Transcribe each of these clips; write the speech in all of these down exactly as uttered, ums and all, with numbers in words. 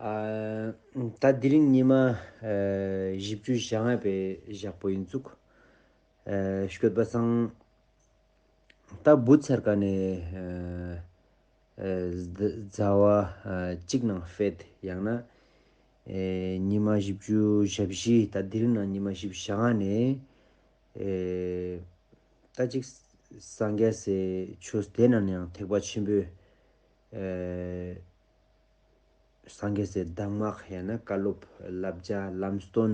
ཨ་ད་དེ་རིང་ཉི་མ་ཨ་བཞི་བཅུ་ཞེ་ལྔ་པའི་ཞག་པོ་ཡིན་ཙུག་ཨ་སྐྱོད་པ་སང་ད་བུ་ཚར་ཀ་ནས་ཨ་ཨ་ཟླ་བ་ཨ་གཅིག་ནང་ཕེད་ཡང་ན་ཨེ་ཉི་མ་བཞི་བཅུ་ཞེ་བཞི། ད་དེ་རིང་ནང་ཉི་མ་བཞི་བཅུ་ཞེ་ལྔ་ནས་ཨེ་ད་ཅིག་སངས་རྒྱས་སི་ཆོས་དེ་ནང་ནས་ཡང་ཐེག་པ་ཆེན་པོའི་ཨེ་སངས་རྒྱས་སི་གདམས་ངག་ཡང་ན་བཀའ་སློབ་བསླབ་བྱ་ལམ་སྟོན་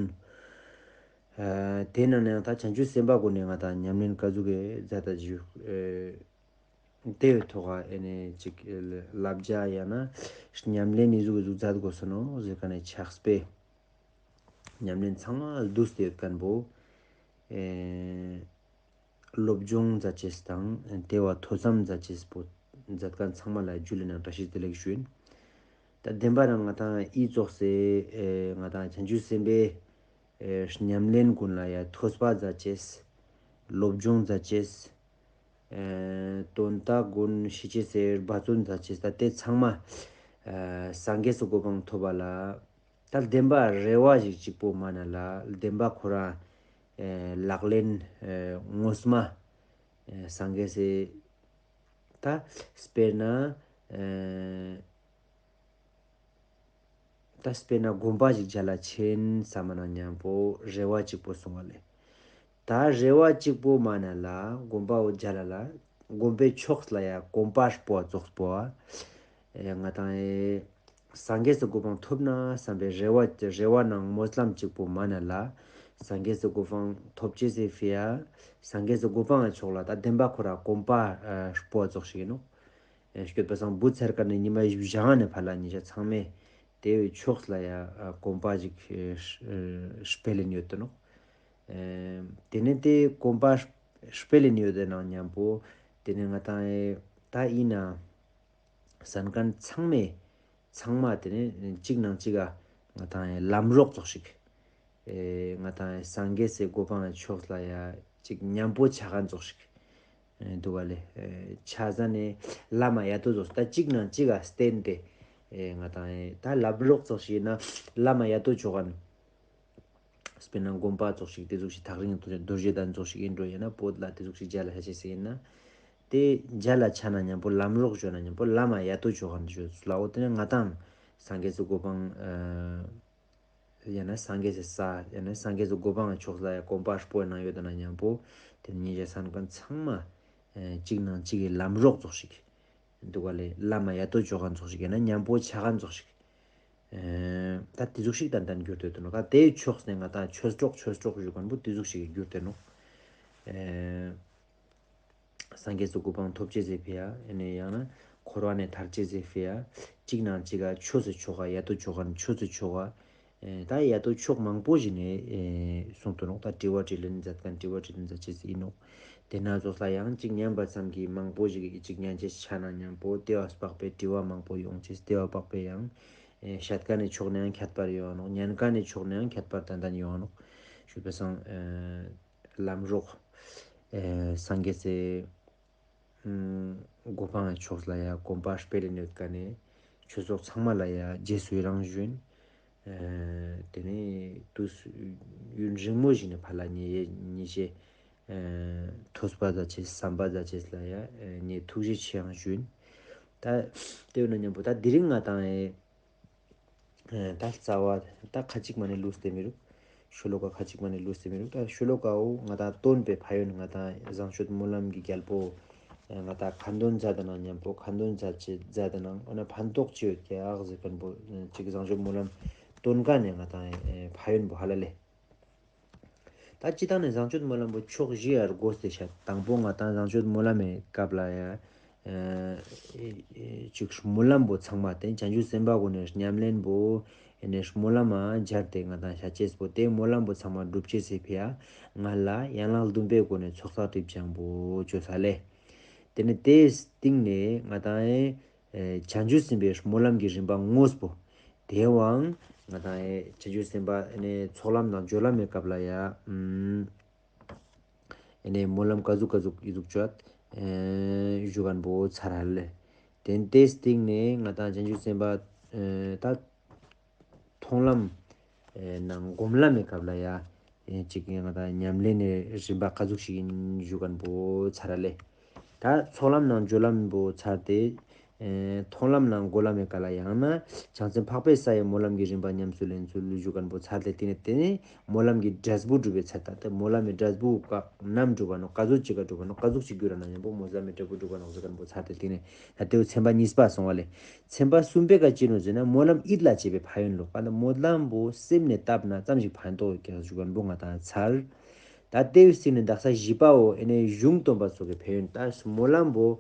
ཨེ་དེ་ནང་ནས་ཡང་ད་བྱང་ཆུབ་སེམས་དཔའ་ཀུན་ནས་ང་ད་ཉམས་ལེན་ཀ་ཟུག་གི་མཛད་ད་ཞུ་ཨེ་དེའི་ཐོག་ཨ་ཨེ་ནས་ཅིག་ཨེ་བསླབ་བྱ་ཡང་ན་ཉམས་ལེན་ནི་ཟུག་ཟུག་མཛད་དགོས་སོ་ནོ་ཟེར་ཀ་ནས་ཕྱག་དཔེ་ཉམས་ལེན་ཚང་མ་བསྡུས་ཏེ་ཡོད་མཁན་པོ་ཨེ་སློབ་སྦྱོང་མཛད་ཅེས་དང་དེ་བ་ཐོས་བསམ་མཛད་ཅེས་པོ་མཛད་མཁན་ཚང་མ་ལ་ཇུ་ལེ་ནང་བཀྲ་ཤིས་བདེ་ལེགས་ཞུ་ཡིན། ད་བདེན་པ་རང་ང་ཏང་ཨི་ཙོགས་སེ་ཨེ་ང་ཏང་བྱང་ཆུབ་སེམས་དཔའི་ཨེ་ཉམས་ལེན་ཀུན་ལ་ཡ་ཐོས་པ་མཛད་ཅེས། སློབ་སྦྱོང་མཛད་ཅེས། ཨེ་དོན་དག་ཀུན་ཤེས་ཅེས་སེ་འབད་བརྩོན་མཛད་ཅེས། ད་དེ་ཚང་མ་ཨེ་སངས་རྒྱས་སི་གོ་འཕང་ཐོབ་པ་ལ་ད་བདེན་པ་རེ་བ་ཞིག་གཅིག་པོ་མ་ན་ལ་བདེན་པ་ཁོ་རང་ཨེ་ལག་ལེན་ཨེ་ངོ་མ་ཨེ་སངས་རྒྱས་སི་ད་དཔེར་ན་ཨེ་ད་དཔེར་ན་དགོན་པ་ཞིག་མཇལ་ལ་ཆེན་བསམ་ན་མཉམ་པོ་རེ་བ་གཅིག་པོ་སོང་བ་ལེ། ད་རེ་བ་གཅིག་པོ་མ་ན་ལ་དགོན་པ་བོ་མཇལ་ལ་ལ་དགོན་པའི་ཕྱོགས་ལ་ཡ་གོམ་པ་སྤོ་བ་ཙོགས་པོ་ཨེ་ང་ཏང་ཨེ་སངས་རྒྱས་སི་གོ་འཕང་ཐོབ་ན་བསམ་པའི་རེ་བ་རེ་བ་ནང་སྨོན་ལམ་གཅིག་པོ་མ་ན་ལ་སངས་རྒྱས་སི་གོ་འཕང་ཐོབ་ཅེས་སི་ཕི་ཡ་སངས་རྒྱས་སི་གོ་འཕང་ཕྱོགས་ལ་ད་བདེན་པ་ཁོ་ར་གོམ་པ་ཨེ་སྤོ་བ་ཙོགས་ཤིག་ཡིན་ནོག་ཨེ་སྐྱོད་པ་སང་བུ་ཚར་ཀ་ནས་ཉི་མ་བཞི་བཅུ་ཞེ་ལྔ་ནས་ཕར་ལ་ཉེ་ཞ་ཚང་མས་དེ་བའི་ཕྱོགས་ལ་ཡ་ཨ་གོམ་པ་ཞིག་ཨེ་ཨེ་སྤེལ་ལེན་ཡོད་དོ་ནོག་ཨེ་དེ་ནས་དེ་གོམ་པ་སྤེལ་ལེན་ཡོད་དེ་ནང་མཉམ་པོ་དེ་ནས་ང་ཏང་ཨེ་ད་ཡིན་ན་གསན་མཁན་ཚང་མས་ཚང་མ་དེ་ནས་གཅིག་ནང་གཅིག་ག་ང་ཏང་ཨེ་ལམ་རོགས་ཙོགས་ཤིག་ཨེ་ང་ཏང་ཨེ་སངས་རྒྱས་སི་གོ་འཕང་ཕྱོགས་ལ་ཡ་གཅིག་མཉམ་པོ་ཆ་མཁན་ཙོགས་ཤིག་ཨེ་འདུག་ག་ལེ། ཨེ་ཆ་ཟ་ནས་ལམ་ཡ་ཏོ་ཙོགས་ད་གཅིག་ནང་གཅིག་ག་བརྟེན་ཏེ་ཨེ་ང་ཏང་ཨེ་ད་ལམ་རོགས་ཙོགས་ཤིག་ཡིན་ན་ལམ་ཡ་ཏོ་ཆོག་ག་ནོག་དཔེར་ན་དགོན་པ་ཙོགས་ཤིག་དེ་ཟུག་ཤིག་ཐག་རིང་དུ་རྡོ་རྗེ་གདན་ཙོགས་ཤིག་ཡིན་འགྲོ་ཡིན་ན་བོད་ལ་དེ་ཟུག་ཤིག་མཇལ་ལ་ཆ་ཅེས་ཡིན་ན་དེ་མཇལ་ལ་ཆ་ན་མཉམ་པོ་ལམ་རོགས་ཞུ་ན་མཉམ་པོ་ལམ་ཡ་ཏོ་ཆོག་ག་ནོག་ཞུ་ལ་འོ་དེ་ནས་ང་ཏང་སངས་རྒྱས་སི་གོ་འཕང་ཨ་ཡང་ན་སངས་རྒྱས་སི་ས་ཡང་ན་སངས་རྒྱས་སི་གོ་འཕང་ཕྱོགས་ལ་ཡ་གོམ་པ་སྤོ་ནང་ཡོད་ན་མཉམ་པོ་དེ་ཉེ་ཞ་གསན་མཁན་ཚང་མ་ཨེ་གཅིག་ནང་གཅིག་གི་ལམ་རོགས་ཙོགས་ཤིག་འདུག་ག་ལེ། ལམ་ཡ་ཏོ་ཆོག་ག་ཙོགས་ཤིག་ཡང་ན་མཉམ་པོ་ཆ་ག་ཙོགས་ཤིག་ཨེ་ད་དེ་ཟུག་ཤིག་ཏན་ཏན་གྱུར་ཏེ་ཡོད་དོ་ནོག་ད་དེའི་ཕྱོགས་ནས་ང་ཏང་ཆོས་གྲོགས་ཆོས་གྲོགས་ཞུ་མཁན་པོ་དེ་ཟུག་ཤིག་གྱུར་ཏེ་ནོག་ཨེ་སངས་རྒྱས་སི་གོ་འཕང་ཐོབ་ཅེས་སི་ཕི་ཡ་ཨེ་ནས་ཡང་ན་འཁོར་བ་ནས་ཐར་ཅེས་སི་ཕི་ཡ་གཅིག་ནང་གཅིག་ག་ཆོས་སི་ཆོ་ག་ཡ་ཏོ་ཆོག་ག་ཆོས་སི་ཆོ་ག་ཨེ་ད་ཡ་ཏོ་ཕྱོགས་མང་པོ་ཞིག་ནས་ཨེ་གསུངས་ཏེ་ནོག་ད་དྲི་བ་དྲིས་ལན་མཛད་མཁན་དྲི་བ་དྲིས་ལན་མཛད་ཅེས་ཡིན་ནོག་དེ་ན་ཙོགས་ལ་ཡང་གཅིག་ཉན་པ་ཙམ་གྱིས་མང་པོ་ཞིག་གིས་གཅིག་ཉན་ཅེས་ཆ་ན་མཉམ་པོ་དེ་བ་དཔག་པའི་དྲི་བ་མང་པོ་ཡོང་ཅེས་དེ་བ་དཔག་པའི་ཡང་ཨེ་བཤད་མཁན་ནི་ཕྱོགས་ནས་ཡང་ཁྱད་པར་ཡོང་ནོག་ཉན་མཁན་ནི་ཕྱོགས་ནས་ཡང་ཁྱད་པར་ཏན་ཏན་ཡོང་ནོག་ཞུ་བ་སང་ཨེ་ལམ་རོགས་ཨེ་སངས་རྒྱས་སི་ཨུམ་གོ་འཕང་ཕྱོགས་ལ་ཡ་གོམ་པ་སྤེལ་ལེན་ཡོད་མཁན་ནི་ཆོས་ཚོགས་ཚང་མ་ལ་ཡ་རྗེས་སུ་ཡི་རང་ཞུ་ཡིན། ཨེ་དེ་ནས་དུས་ཡུན་རིང་མོ་ཞིག་ནས་ཕར་ལ་ཉེ་ཉེ་ཞའི་ཨེ་ཐོས་པ་མཛད་ཅེས་བསམ་པ་མཛད་ཅེས་ལ་ཡ་ཨེ་ངས་ཐུགས་རྗེ་ཆེ་ཡང་ཞུ་ཡིན། ད་དེ་ཡོད་ན་མཉམ་པོ་ད་དེ་རིང་ང་ཏང་ཨེ་ཨེ་ད་རྩ་བ་ད་ཁ་ཅིག་མ་ནས་ལུས་ཏེ་མི་རུག་ཤོ་ལོ་ཀ་ཁ་ཅིག་མ་ནས་ལུས་ཏེ་མི་རུག་ད་ཤོ་ལོ་ཀ་བོ་ང་ཏང་བཏོན་པའི་ཕན་ཡོན་ང་ཏང་བཟང་སྤྱོད་སྨོན་ལམ་གྱི་རྒྱལ་པོ་ཨེ་ང་ཏང་ཁ་འདོན་མཛད་དེ་ནང་མཉམ་པོ་ཁ་འདོན་མཛད་ཅེས་མཛད་དེ་ནང་འོ་ན་ཕན་ཐོགས་ཅི་ཡོད་ཀྱག་ཟེར་མཁན་པོ་ཨེ་ཅིག་བཟང་སྤྱོད་སྨོན་ལམ་བཏོན་མཁན་ནས་ང་ཏང་ཨེ་ཕན་ཡོན་པོ་ཧ་ལ་ལེ། ད་སྤྱིར་བཏང་ནས་བཟང་སྤྱོད་སྨོན་ལམ་པོ་ཕྱོགས་བཞི་ཡར་བགོས་ཏེ་བཤད། དང་པོ་ང་ཏང་བཟང་སྤྱོད་སྨོན་ལམ་མི་སྐབས་ལ་ཡ་ཨེ་ཅིག་སྨོན་ལམ་པོ་ཚང་མ་དེ་བྱང་ཆུབ་སེམས་དཔའ་ཀུན་ནས་ཉམས་ལེན་པོ་ཨེ་ནས་སྨོན་ལམ་མ་སྦྱར་ཏེ་ང་ཏང་བཤད་ཅེས་པོ་དེ་སྨོན་ལམ་པོ་ཚང་མ་འགྲུབ་ཅེས་སི་ཕི་ཡ་ང་ལ་ཡན་ལག་བདུན་པའི་སྒོ་ནས་ཚོགས་བསགས་སྒྲིབ་སྦྱང་པོ་བཅོས་ས་ལེ། དེ་ནས་དེའི་སྟེང་ནས་ང་ཏང་ཨེ་ཨེ་བྱང་ཆུབ་སེམས་དཔའི་སྨོན་ལམ་གྱི་རིམ་པ་དངོས་པོ། དེའང་ང་ཏང་ཨེ་བྱང་ཆུབ་སེམས་དཔའ་ཨེ་ནས་ཚོགས་ལམ་དང་སྦྱོར་ལམ་མི་སྐབས་ལ་ཡ་ཨུམ་ཨེ་ནས་སྨོན་ལམ་ཀ་ཟུག་ཀ་ཟུག་ཨི་ཟུག་བཅོ་ཨེ་ཞུ་མཁན་པོ་ཚར་ཧ་ལེ། དེ་དེའི་སྟེང་ནས་ང་ཏང་བྱང་ཆུབ་སེམས་དཔའ་ཨེ་ད་ མཐོང་ལམ་ནང་སྒོམ་ལམ་མི་སྐབས་ལ་ཡ་ཅིག་ང་ད་ཉམས་ལེན་ནི་རིམ་པ་ག་ཟུག་ཞིག་ཡིན་ཞུ་མཁན་པོ་ཚར་ལེ། ད་ཚོགས་ལམ་ནང་སྦྱོར་ལམ་པོ་ཚར་ཏེ། མཐོང་ལམ་ནང་སྒོམ་ལམ་མི་སྐབས་ལ་ཡང་ན་བྱང་སེམས་འཕགས་པའི་ས་ཡི་སྨོན་ལམ་གྱི་རིམ་པ་ཉམས་སུ་ལེན་ཚུལ་ཞུ་མཁན་པོ་ཚར་ཏེ་དེ་ནས་དེ་ནས་སྨོན་ལམ་གྱི་འབྲས་བུ་སྒྲུབ་པའི་ཚར་ད་ལྟ་སྨོན་ལམ་གྱི་འབྲས་བུ་ག་ནམ་སྒྲུབ་པ་ནོག་ག་ཟུག་ཅིག་ག་སྒྲུབ་པ་ནོག་ག་ཟུག་ཅིག་གྱུར་ར་ན་ཡང་པོ་སྨོན་ལམ་གྱི་འབྲས་བུ་སྒྲུབ་པ་ནོག་ཟེར་མཁན་པོ་ཚར་ཏེ་དེ་ནས་ད་དེའུ་ཚན་པ་གཉིས་པ་སོང་བ་ལེ། ཚན་པ་གསུམ་པའི་ཀ་ཅི་ནོག་ཟེར་ན་སྨོན་ལམ་ཡིད་ལ་བྱེད་པའི་ཕན་ཡོན་ལོ། ག་ད་སྨོན་ལམ་པོ་སེམས་ནས་བཏབ་ན་ཙམ་ཞིག་ཕན་ཐོགས་ཀྱང་ཞུ་མཁན་པོ་ང་ད་ཚར། ད་དེའུ་སྟིང་ནས་དག་ས་བཞི་པའོ་ཨེ་ནས་གཞུང་སྟོན་པ་སོགས་ཀྱི་ཕན་ཡོན། ད་སྨོན་ལམ་པོ་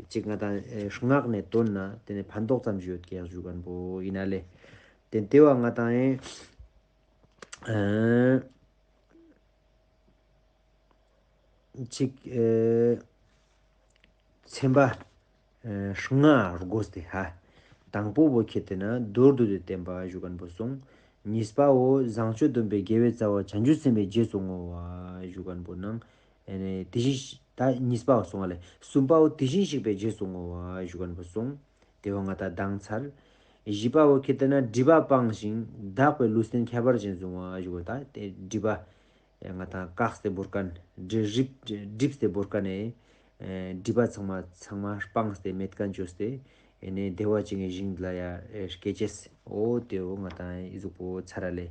ཅིག་ང་ད་སྔགས་ནས་བཏོན་ན་དེ་ནས་ཕན་ཐོགས་ཙམ་ཞིག་ཡོད་ཀྱང་ཞུ་མཁན་པོ་ཡིན་ན་ལེ། དེ་དེ་བ་ང་ད་ཨེ། ཅིག་ཨེ། ཚན་པ་ཨེ་ལྔ་དགོས་ཏེ་ཧ། དང་པོ་བོ་ཁྱེར་ཏེ་ན་མདོར་བསྡུས་ཏེ་བསྟན་པ་ཞུ་མཁན་པོ་སོང་། གཉིས་པའོ་བཟང་སྤྱོད་སྡོམ་པའི་དགེ་བའི་རྩ་བ་བྱང་ཆུབ་སེམས་དཔའི་རྗེས་སུ་བསྔོ་བ་ཞུ་མཁན་པོ་ནང་ཨེ་ནས་དེ་བཞིན་ད་གཉིས་པའོ་སོང་བ་ལེ། གསུམ་པའོ་དེ་བཞིན་གཤེགས་པའི་རྗེས་སུ་བསྔོ་བ་ཞུ་མཁན་པོ་སོང་། དེ་བོ་ང་ད་དང་ཚར། བཞི་པ་བོ་ཁྱེར་ཏེ་ན་སྒྲིབ་པ་སྤངས་ཤིང་དག་པའི་ལུས་རྟེན་ཁྱད་པར་ཅན་བཟུང་བ་ཞུ་བ་ད་དེ་སྒྲིབ་པ་ང་ད་བཀག་སྟེ་བོར་མཁན་སྒྲིབ་སྒྲིབ་སྒྲིབ་སྟེ་བོར་མཁན་ནི་སྒྲིབ་པ་ཚང་མ་ཚང་མ་སྤངས་ཏེ་མེད་མཁན་བཅོས་ཏེ་ཨེ་ནས་བདེ་བ་ཅན་གྱི་ཞིང་ལ་ཡ་སྐྱེ་ཅེས་འོ་དེ་བོ་ང་ད་ཨི་ཟུག་པོ་ཚར་ལེ།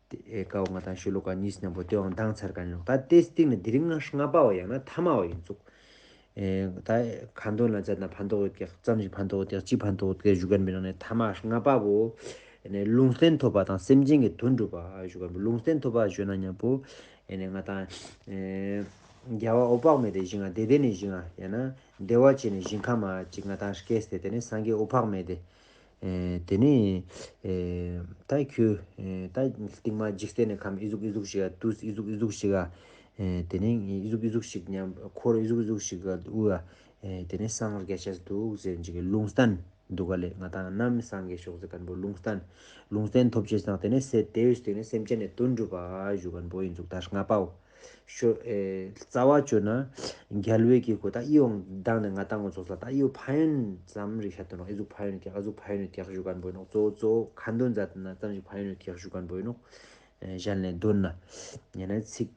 དེ་ཨེ་ཀའོ་ང་ད་ཤོ་ལོ་ཀ་གཉིས་ནང་པོ་དེའང་དང་ཚར་མཁན་ཡིན་ནོག་ད་དེ་སྟིང་ནས་དེ་རིང་ང་ལྔ་པའོ་ཡང་ན་ཐ་མའོ་ཡིན་ཚུགས། ཨེ་ད་ཁ་འདོན་ལ་མཛད་ན་ཕན་ཐོགས་ཡོད་ཀྱག་ཙམ་ཞིག་ཕན་ཐོགས་ཡོད་ཀྱག་ཅི་ཕན་ཐོགས་ཡོད་ཀྱག་ཞུ་མཁན་པོའི་ནང་ནས་ཐ་མ་ལྔ་པ་བོ་ཨེ་ནས་ལུང་བསྟན་ཐོབ་པ་དང་སེམས་ཅན་གྱི་དོན་སྒྲུབ་པ་ཞུ་མཁན་པོ་ལུང་བསྟན་ཐོབ་པ་ཞུ་ན་མཉམ་པོ་ཨེ་ནས་ང་ད་ཨེ་རྒྱལ་བ་འོད་དཔག་མེད་དེ་ཞིང་ང་དེ་དེ་ནས་ཞིང་ང་ཡང་ན་བདེ་བ་ཅན་ནས་ཞིང་ཁམས་མ་ཅིག་ང་ད་སྐྱེས་ཏེ་དེ་ནས་སངས་རྒྱས་འོད་དཔག་མེད་དེ། ཨེ་དེ་ནས་ཨེ་ད་ཁྱོད་ཨེ་ད་རྟིང་མ་འཇིག་རྟེན་ནི་ཁམས་ཨི་ཟུག་ཨི་ཟུག་ཞིག་ག་དུས་ཨི་ཟུག་ཨི་ཟུག་ཞིག་ག་ཨེ་དེ་ནས་ཨི་ཟུག་ཨི་ཟུག་ཞིག་མཉམ་འཁོར་ཨི་ཟུག་ཨི་ཟུག་ཞིག་ག་དབུ་ག་ཨེ་དེ་ནས་སངས་རྒྱས་ཅེས་འདུག་ཟེར་ཅིག་གི་ལུང་བསྟན་འདུག་ག་ལེ། ང་ད་ནམ་སངས་རྒྱས་ཤོག་ཟེར་མཁན་པོ་ལུང་བསྟན་ལུང་བསྟན་ཐོབ་ཅེས་དང་དེ་ནས་སེ་དེའི་སྟེང་ནས་སེམས་ཅན་ནི་དོན་སྒྲུབ་པ་ཞུ་མཁན་པོ་ཡིན་ཚུགས་ད་ལྔ་པའོ། ཤོ་ཨེ་རྩ་བ་བཅོས་ན་རྒྱལ་བའི་དཀྱིལ་འཁོར་ད་ཨི་ཡོང་དང་ནས་ང་ཏང་ངོ་ཚོགས་ལ་ད་ཨི་ཡོ་ཕན་ཡོན་ཙམ་རིག་ཤ་དོན་ནོག་ཨི་ཟུག་ཕན་ཡོན་ཀྱག་ཨ་ཟུག་ཕན་ཡོན་ཀྱག་ཞུ་མཁན་པོ་ནོག་གཙོ་བོ་གཙོ་བོ་ཁ་འདོན་མཛད་ན་ཙམ་ཞིག་ཕན་ཡོན་ཀྱག་ཞུ་མཁན་པོ་ནོག་གཞན་ལས་འདོན་ན་ཡང་ན་ཚིག་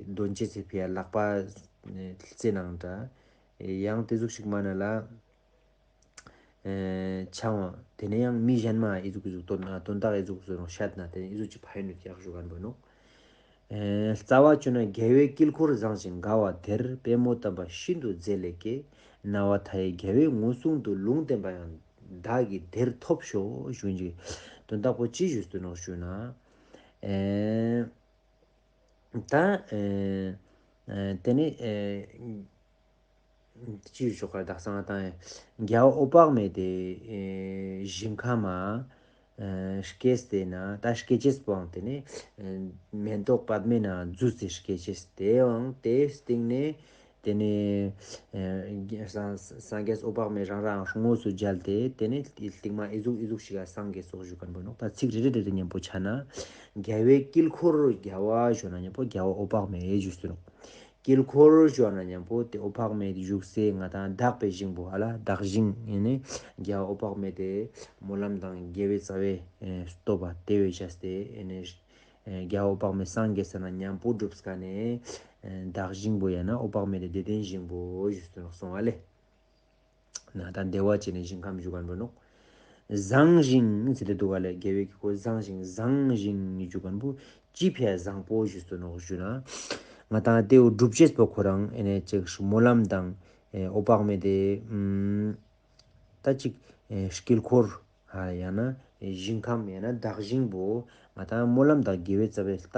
འདོན་ཅེས་ཚེ་ཕི་ཡ་ལག་པ་རྩེ་ནང་འདྲ་ཡང་དེ་ཟུག་ཞིག་མ་ན་ལ། ཨེ་ཆང་བ་དེ་ནས་ཡང་མི་གཞན་མ་ཨི་ཟུག་ཨི་ཟུག་དོན་དོན་དག་ཨི་ཟུག་ཟེར་རུང་བཤད་ན་དེ་ནས་ཨི་ཟུག་ཅིག་ཕན་ཡོན་ཀྱག་ཞུ་མཁན་པོ་ནོག་ཨེ་རྩ་བ་བཅོས་ན་རྒྱལ་བའི་དཀྱིལ་འཁོར་བཟང་ཞིང་དགའ་བ་དེར་པདྨོ་དམ་པ་ཤིན་ཏུ་མཛེས་ལེགས་ཀྱེ། རྣ་བ་མཐའ་ཡས་རྒྱལ་བའི་ངོས་བཟུང་དུ་ལུང་བསྟན་པ་ཡང་བདག་གིས་དེར་ཐོབ་ཤོག་ཞུ་ཅིག་དོན་དག་པོ་ཅི་ཞུས་ཏེ་ནོག་ཞུ་ན། ཨེ་ད་ཨེ་ཨེ་དེ་ནས་ཨེ་ཅི་ཞུ་ཆོག་ག་དག་སང་ང་ཏང་རྒྱལ་བ་འོད་དཔག་མེད་དེ་ཨེ་ཞིང་ཁམས་མ་ཨེ་སྐྱེས་ཏེ་ན་ད་སྐྱེ་ཅེས་པོའང་དེ་ནས་ཨེ་མེ་ཏོག་པདྨའི་ནང་འཛུལ་ཏེ་སྐྱེ་ཅེས་དེའང་དེའི་སྟེང་ནས་དེ་ནས་ཨེ་སངས་སངས་རྒྱས་འོད་དཔག་མེད་རང་རང་དངོས་སུ་མཇལ་ཏེ་དེ་ནས་རྟིང་མ་ཨི་ཟུག་ཨི་ཟུག་ཞིག་ག་སངས་རྒྱས་སོགས་ཞུ་མཁན་པོ་ནོག་ད་ཚིག་རེ་རེ་རེ་རེ་མཉམ་པོ་ཆ་ན་རྒྱལ་བའི་དཀྱིལ་འཁོར་རྒྱལ་བ་ཞུ་ན་མཉམ་པོ་རྒྱལ་བ་འོད་དཔག་མེད་ཞུས་ཏེ་ནོག་དཀྱིལ་འཁོར་ཞུ་ན་མཉམ་པོ་དེ་འོད་དཔག་མེད་བཞུགས་སའི་ང་ཏང་དག་པའི་ཞིང་པོ་ཧ་ལ་དག་ཞིང་ཡིན་ནི་རྒྱལ་བ་འོད་དཔག་མེད་དེ་སྨོན་ལམ་དང་དགེ་བའི་རྩ་བའི་ཨེ་སྟོབས་པ་དེ་བས་བྱས་ཏེ་ཨེ་ནི་ཨེ་རྒྱལ་བ་འོད་དཔག་མེད་སངས་རྒྱས་ས་ན་མཉམ་པོ་སྒྲུབ་ས་ནས་ཨེ་དག་ཞིང་པོ་ཡང་ན་འོད་དཔག་མེད་དེ་བདེ་ལྡན་ཞིང་པོ་ཞུས་ཏེ་ནོག་སོང་བ་ལེ། ན་ད་བདེ་བ་ཅན་ནི་ཞིང་ཁམས་ཞུ་མཁན་པོ་ནོག་བཟང་ཞིང་ཟེར་ཏེ་འདུག་ག་ལེ། རྒྱལ་བའི་དཀྱིལ་འཁོར་བཟང་ཞིང་བཟང་ཞིང་ཞུ་མཁན་པོ་ཅི་ཕི་ཡ་བཟང་པོ་ཞུས་ཏེ་ནོག་ཞུ་ན། ང་ཏང་དེའུ་སྒྲུབ་ཅེས་པོ་ཁོ་རང་ཨེ་ནས་ཅིག་སྨོན་ལམ་དང་ཨེ་འོད་དཔག་མེད་དེ་ཨུམ་ད་ཅིག་ཨེ་དཀྱིལ་འཁོར་ཧ་ཡང་ན་ཞིང་ཁམས་ཡང་ན་དག་ཞིང་པོ་ང་ཏང་སྨོན་ལམ་དང་དགེ་བའི་རྩ་བའི་ལྟ་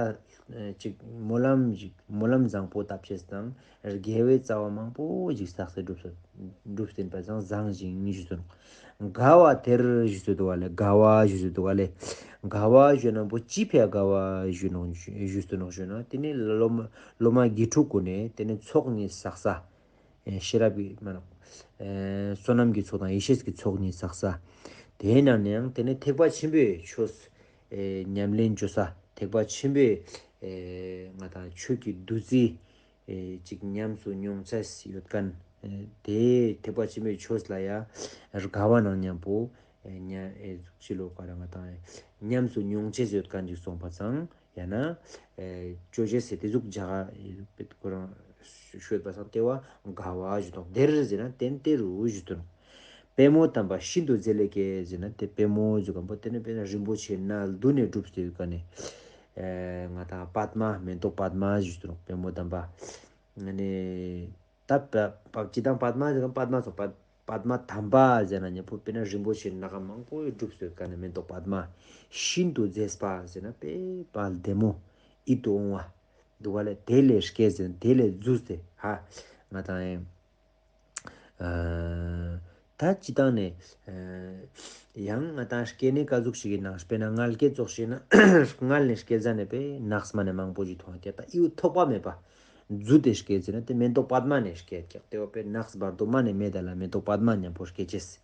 ཨེ་ཅིག་སྨོན་ལམ་ཞིག་སྨོན་ལམ་བཟང་པོ་བཏབ་ཅེས་དང་དགེ་བའི་རྩ་བ་མང་པོ་ཞིག་བསགས་ཏེ་སྒྲུབ་ས་སྒྲུབ་སྟེ་པ་སང་བཟང་ཞིང་ཞུས་ཏེ་ནོག་དགའ་བ་དེར་ཞུས་ཏེ་འདུག་ག་ལེ། དགའ་བ་ཞུས་ཏེ་འདུག་ག་ལེ། དགའ་བ་ཞུ་ན་པོ་ཅི་ཕི་ཡ་དགའ་བ་ཞུས་ཏེ་ནོག་ཞུས་ཏེ་ནོག་ཞུ་ན་དེ་ནི་སློབ་མ་སློབ་མ་དགེ་ཕྲུག་གུན་ནི་དེ་ནི་ཚོགས་གཉིས་བསགས་ས། ཨེ་ཤེས་རབ་ཀྱི་མ་ནོག་ཨེ་བསོད་ནམས་ཀྱི་ཚོགས་དང་ཡེ་ཤེས་ཀྱི་ཚོགས་གཉིས་བསགས་ས། དེའི་ནང་ནས་ཡང་དེ་ནི་ཐེག་པ་ཆེན་པོའི་ཆོས་ཨེ་ཉམས་ལེན་བཅོ་ས། ཐེག་པ་ཆེན་པོའི་ཨེ་ང་ཏང་ཆོས་ཀྱི་བདུད་རྩི་ཨེ་ཅིག་ཉམས་སུ་མྱོང་ཚད་ཡོད་མཁན་ཨེ་དེ་ཐེག་པ་ཆེན་པོའི་ཆོས་ལ་ཡ་དགའ་བ་ནང་མཉམ་པོ་ ཨེ་ཉ་ཨེ་ཅི་ལོ་ཀ་ར་ང་ཏང་ཉམས་སུ་མྱོང་ཅེས་ཡོད་མཁན་ཅིག་སོང་པ་སང་ཡང་ན་ཨེ་ཅོ་ཅེས་སི་དེ་ཟུག་ཇ་ག་ཁོ་རང་ཤོད་པ་སང་དེ་བོ་དགའ་བ་ཞུ་དང་། དེར་ཟེར་ན་དེ་དེ་རུ་ཞུ་དང་། པདྨོ་དམ་པ་ཤིན་ཏུ་མཛེས་ལས་སྐྱེས་ཟེར་ན་དེ་པདྨོ་ཟེར་མཁན་པོ་དེ་ནི་དཔེར་ན་རིན་པོ་ཆེ་སྣ་བདུན་ནས་གྲུབ་སྟེ་ཡོད་མཁན་ནི་ཨེ་ང་ཏང་པདྨ་མེ་ཏོག་པདྨ་ཞུ་དང་། པདྨོ་དམ་པ་ནི་ད་པ་པ་ཅི་དང་པདྨ་ཟེར་གམ་པདྨ་སོགས་པ་པདྨ་དམ་པ་ཟེར་ན་ཉམ་པོ་དཔེར་ན་རིན་པོ་ཆེ་སྣ་ཁ་མང་པོ་གྲུབ་སྟེ་ཡོད་མཁན་ནི་མེ་ཏོག་པདྨ། ཤིན་ཏུ་མཛེས་པ་ཟེར་ན་དཔེ་བ་ལྡེ་མོ་ཡིད་དུ་འོང་བ་འདུག་ག་ལེ། དེ་ལས་སྐྱེས་ཟེར་ན་དེ་ལས་བརྫུས་ཏེ་ཧ་ང་ཏང་ཨེ་ཨ་ད་ཅི་དང་ནས་ཨ་ཡང་ང་ཏང་སྐྱེ་ནི་ཀ་ཟུག་ཞིག་གི་ནང་དཔེར་ན་མངལ་སྐྱེས་ཙོགས་ཤིག་ན་མངལ་ནས་སྐྱེས་ཟ་ནས་པས་ནགས་མ་ནས་མང་པོ་ཞིག་མཐོང་ཀྱག། ད་ཨི་བོ་ཐོགས་པ་མེད་པ་བརྫུས་ཏེ་སྐྱེས་ཟེར་ན་དེ་མེ་ཏོག་པདྨ་ནས་སྐྱེས་ཀྱག། དེ་བོ་པས་ནགས་བར་དོ་མ་ནས་མེད་ད་ལ་མེ་ཏོག་པདྨ་ཉམ་པོ་སྐྱེས་ཅེས།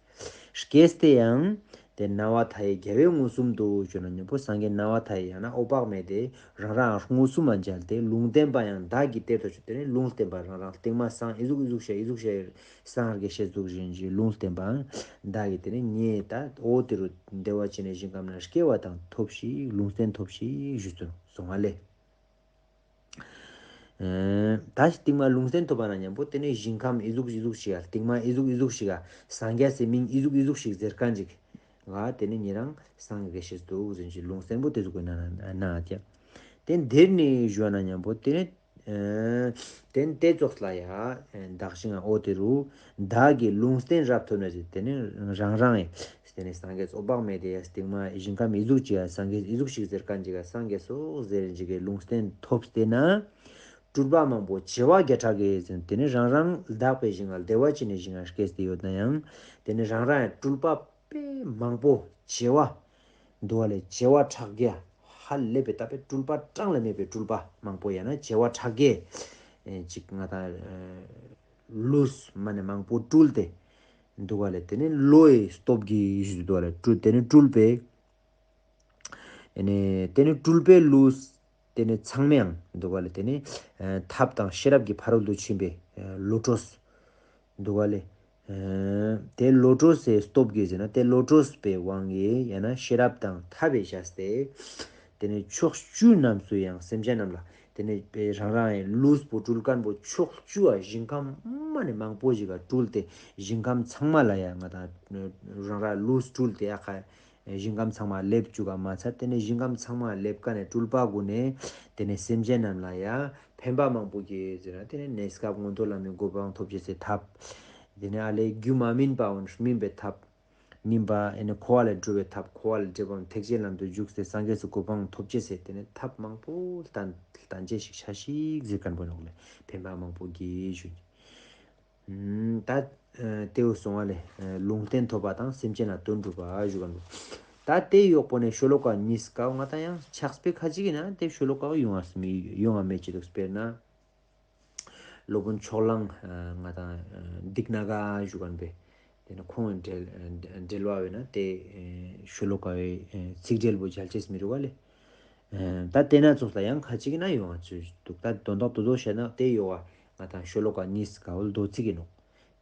སྐྱེས་ཏེ་ཡང་དེ་ནཱ་བ་མཐའ་ཡས་རྒྱལ་བའི་མངོན་སུམ་དུ་ཞུ་ན་ཉམ་པོ་སངས་རྒྱས་ནཱ་བ་མཐའ་ཡས་ཡང་ན་འོད་དཔག་མེད་དེ་རང་རང་མངོན་སུམ་མ་མཇལ་ཏེ་ལུང་བསྟན་པ་ཡང་བདག་གིས་དེར་ཐོབ་ཤོག། དེ་ནི་ལུང་བསྟན་པ་རང་རང་སྟིང་མ་སངས་ཨི་ཟུག་ཨི་ཟུག་ཤེས་ཨི་ཟུག་ཤེས་སངས་རྒྱས་ཤེས་ཟུག་བཞིན་གྱི་ལུང་བསྟན་པའང་བདག་གིས་དེ་ནི་ངས་ད་འོ་དེ་རུ་བདེ་བ་ཅན་ནི་ཞིང་ཁམས་ན་སྐྱེ་བ་དང་ཐོབ་ཤིག། ལུང་བསྟན་ཐོབ་ཤིག་ཞུས་སོང་སོང་བ་ལེ། ཨེ་ད་སྟིང་མ་ལུང་བསྟན་ཐོབ་པ་ན་ཉམ་པོ་དེ་ནི་ཞིང་ཁམས་ཨི་ཟུག་ཨི་ཟུག་ཞིག་ག་སྟིང་མ་ཨི་ཟུག་ཨི་ཟུག་ཞིག་ག་སངས་རྒྱས་སི་མིང་ཨི་ཟུག་ཨི་ཟུག་ཞིག་ཟེར་མཁན་ཅིག་ག་དེ་ནི་ཉེ་རང་སངས་རྒྱས་ཤེས་འདུག་ཟེར་ཅིག་ལུང་བསྟན་པོ་དེ་ཟུག་གི་ན་ན་ན་ཀྱག། དེ་དེར་ནི་ཞུ་བ་ན་ཉམ་པོ་དེ་ནི་ཨེ་དེ་དེ་ཙོགས་ལ་ཡ་ཨེ་བདག་ཞིང་ཨ་འོ་དེ་རུ་བདག་གིས་ལུང་བསྟན་རབ་ཐོབ་ནས་ཟེར་དེ་ནི་རང་རང་ཨེ་དེ་ནི་སངས་རྒྱས་འོད་དཔག་མེད་དེ་ཡ་སྟིང་མ་ཞིང་ཁམས་ཨི་ཟུག་ཅིག་ཡ་སངས་རྒྱས་ཨི་ཟུག་ཞིག་ཟེར་མཁན་ཅིག་ག་སངས་རྒྱས་སོགས་ཟེར་ཅིག་གི་ལུང་བསྟན་ཐོབ་སྟེ་ན་སྤྲུལ་པ་མང་པོ་བྱེ་བ་བརྒྱ་ཕྲག་གིས་ཟེར་དེ་ནི་རང་རང་བདག་པའི་ཞིང་ལ་བདེ་བ་ཅན་ནི་ཞིང་ལ་སྐྱེས་ཏེ་ཡོད་ན་ཡང་དེ་ནི་རང་རང་ཡང་སྤྲུལ་པ་དཔེ་མང་པོ་བྱེ་བ་འདུག་ག་ལེ། བྱེ་བ་ཕྲག་བརྒྱ་ཧ་ལས་པའི་ད་པའི་སྤྲུལ་པ་གྲངས་ལས་མེད་པའི་སྤྲུལ་པ་མང་པོ་ཡང་ན་བྱེ་བ་ཕྲག་བརྒྱ་ཨེ་ཅིག་ང་ཏང་ཨེ་ལུས་མ་ནས་མང་པོ་སྤྲུལ་ཏེ་འདུག་ག་ལེ། དེ་ནི་བློ་ཡི་སྟོབས་ཀྱིས་ཞུ་འདུག་ག་ལེ། སྤྲུལ་དེ་ནི་སྤྲུལ་པའི་ཨེ་ནི་དེ་ནི་སྤྲུལ་པའི་ལུས་དེ་ནི་ཚང་མའང་འདུག་ག་ལེ། དེ་ནི་ཨེ་ཐབས་དང་ཤེས་རབ་ཀྱི་ཕ་རོལ་ཏུ་ཕྱིན་པའི་ཨེ་བློ་གྲོས་འདུག་ག་ལེ། ཨེ་དེ་བློ་གྲོས་སི་སྟོབས་ཀྱིས་ཟེར་ན་དེ་བློ་གྲོས་པའི་དབང་གིས་ཡང་ན་ཤེས་རབ་དང་ཐབས་པའི་བྱས་ཏེ་དེ་ནི་ཕྱོགས་བཅུ་རྣམས་སུ་ཡང་སེམས་ཅན་རྣམས་ལ་དེ་ནི་རང་རང་ལུས་པོ་སྤྲུལ་མཁན་པོ་ཕྱོགས་བཅུ་བ་ཞིང་ཁམས་མ་ནས་མང་པོ་ཞིག་ག་སྤྲུལ་ཏེ་ཞིང་ཁམས་ཚང་མ་ལ་ཡང་ང་ཏང་རང་རང་ལུས་སྤྲུལ་ཏེ་ཨ་ཁ་ཞིང་ཁམས་ཚང་མ་ལེབ་བཅུག་ག་མ་ཚད་དེ་ནས་ཞིང་ཁམས་ཚང་མ་ལེབ་ཀ་ནས་སྤྲུལ་པ་གུན་ནས་དེ་ནས་སེམས་ཅན་རྣམས་ལ་ཡང་ཕན་པ་མང་པོ་གྱིས་ཟེར་ན་དེ་ནས་གནས་སྐབས་མངོན་མཐོ་ལམ་གྱི་གོ་འཕང་ཐོབ་ཅེས་སི་ཐབས། དེ་ནས་ཨ་ལས་རྒྱུ་མ་སྨིན་པ་འོ་སྨིན་པའི་ཐབས། སྨིན་པ་ཨེ་ནས་འཁོར་བ་ལས་སྒྲོལ་བའི་ཐབས། འཁོར་བ་ལས་འདྲེན་པའམ་ཐེག་ཆེན་ལམ་དུ་འཇུག་སྟེ་སངས་རྒྱས་སི་གོ་འཕང་ཐོབ་ཅེས་སི་དེ་ནས་ཐབས་མང་པོ་བསྟན་བསྟན་ཅེས་ཤིག་ཆ་ཞིག་ཟེར་མཁན་པོ་ནོག་ལེ། ཕན་པ་མང་པོ་གྱིས་ཞུ། ད་ཨ་དེའུ་སོང་བ་ལས་ཨ་ལུང་བསྟན་ཐོབ་པ་དང་སེམས་ཅན་ལ་དོན་གྲུབ་པ་ཞུ་ག་འདུག། ད་དེ་ཡོག་པོ་ནས་ཤོ་ལོ་ཀ་གཉིས་ཀ་ང་ད་ཡང་ཕྱག་དཔེ་ཁ་ཅིག་ཡིན་ན་དེ་ཤོ་ལོ་ཀ་ཡོང་བ་སྨི་ཡོང་བ་མེད་ཅི་འདུག། དཔེར་ན་སློབ་དཔོན་ཕྱོགས་གླང་ཨ་ང་ད་ཨ་དིག་ན་ག་ཞུ་ག་པས། དེ་ནི་ཁོང་འབྲེལ་འབྲེལ་བ་བས་ན་དེ་ཨ་ཤོ་ལོ་ཀ་བའི་ཨ་ཚིག་འབྲེལ་པོ་མཇལ་ཅེས་མི་རུག་ག་ལེ། ཨ་ད་དེ་ན་ཙོགས་ལ་ཡང་ཁ་ཅིག་ན་ཡོང་བ་ཚུལ་འདུག། ད་དོན་དག་ཏུ་དོ་བཤད་ན་དེ་ཡོག་བ་ང་ད་ཤོ་ལོ་ཀ་གཉིས་ཀ་བོ་མདོ་ཚིག་ཡིན་ནོག།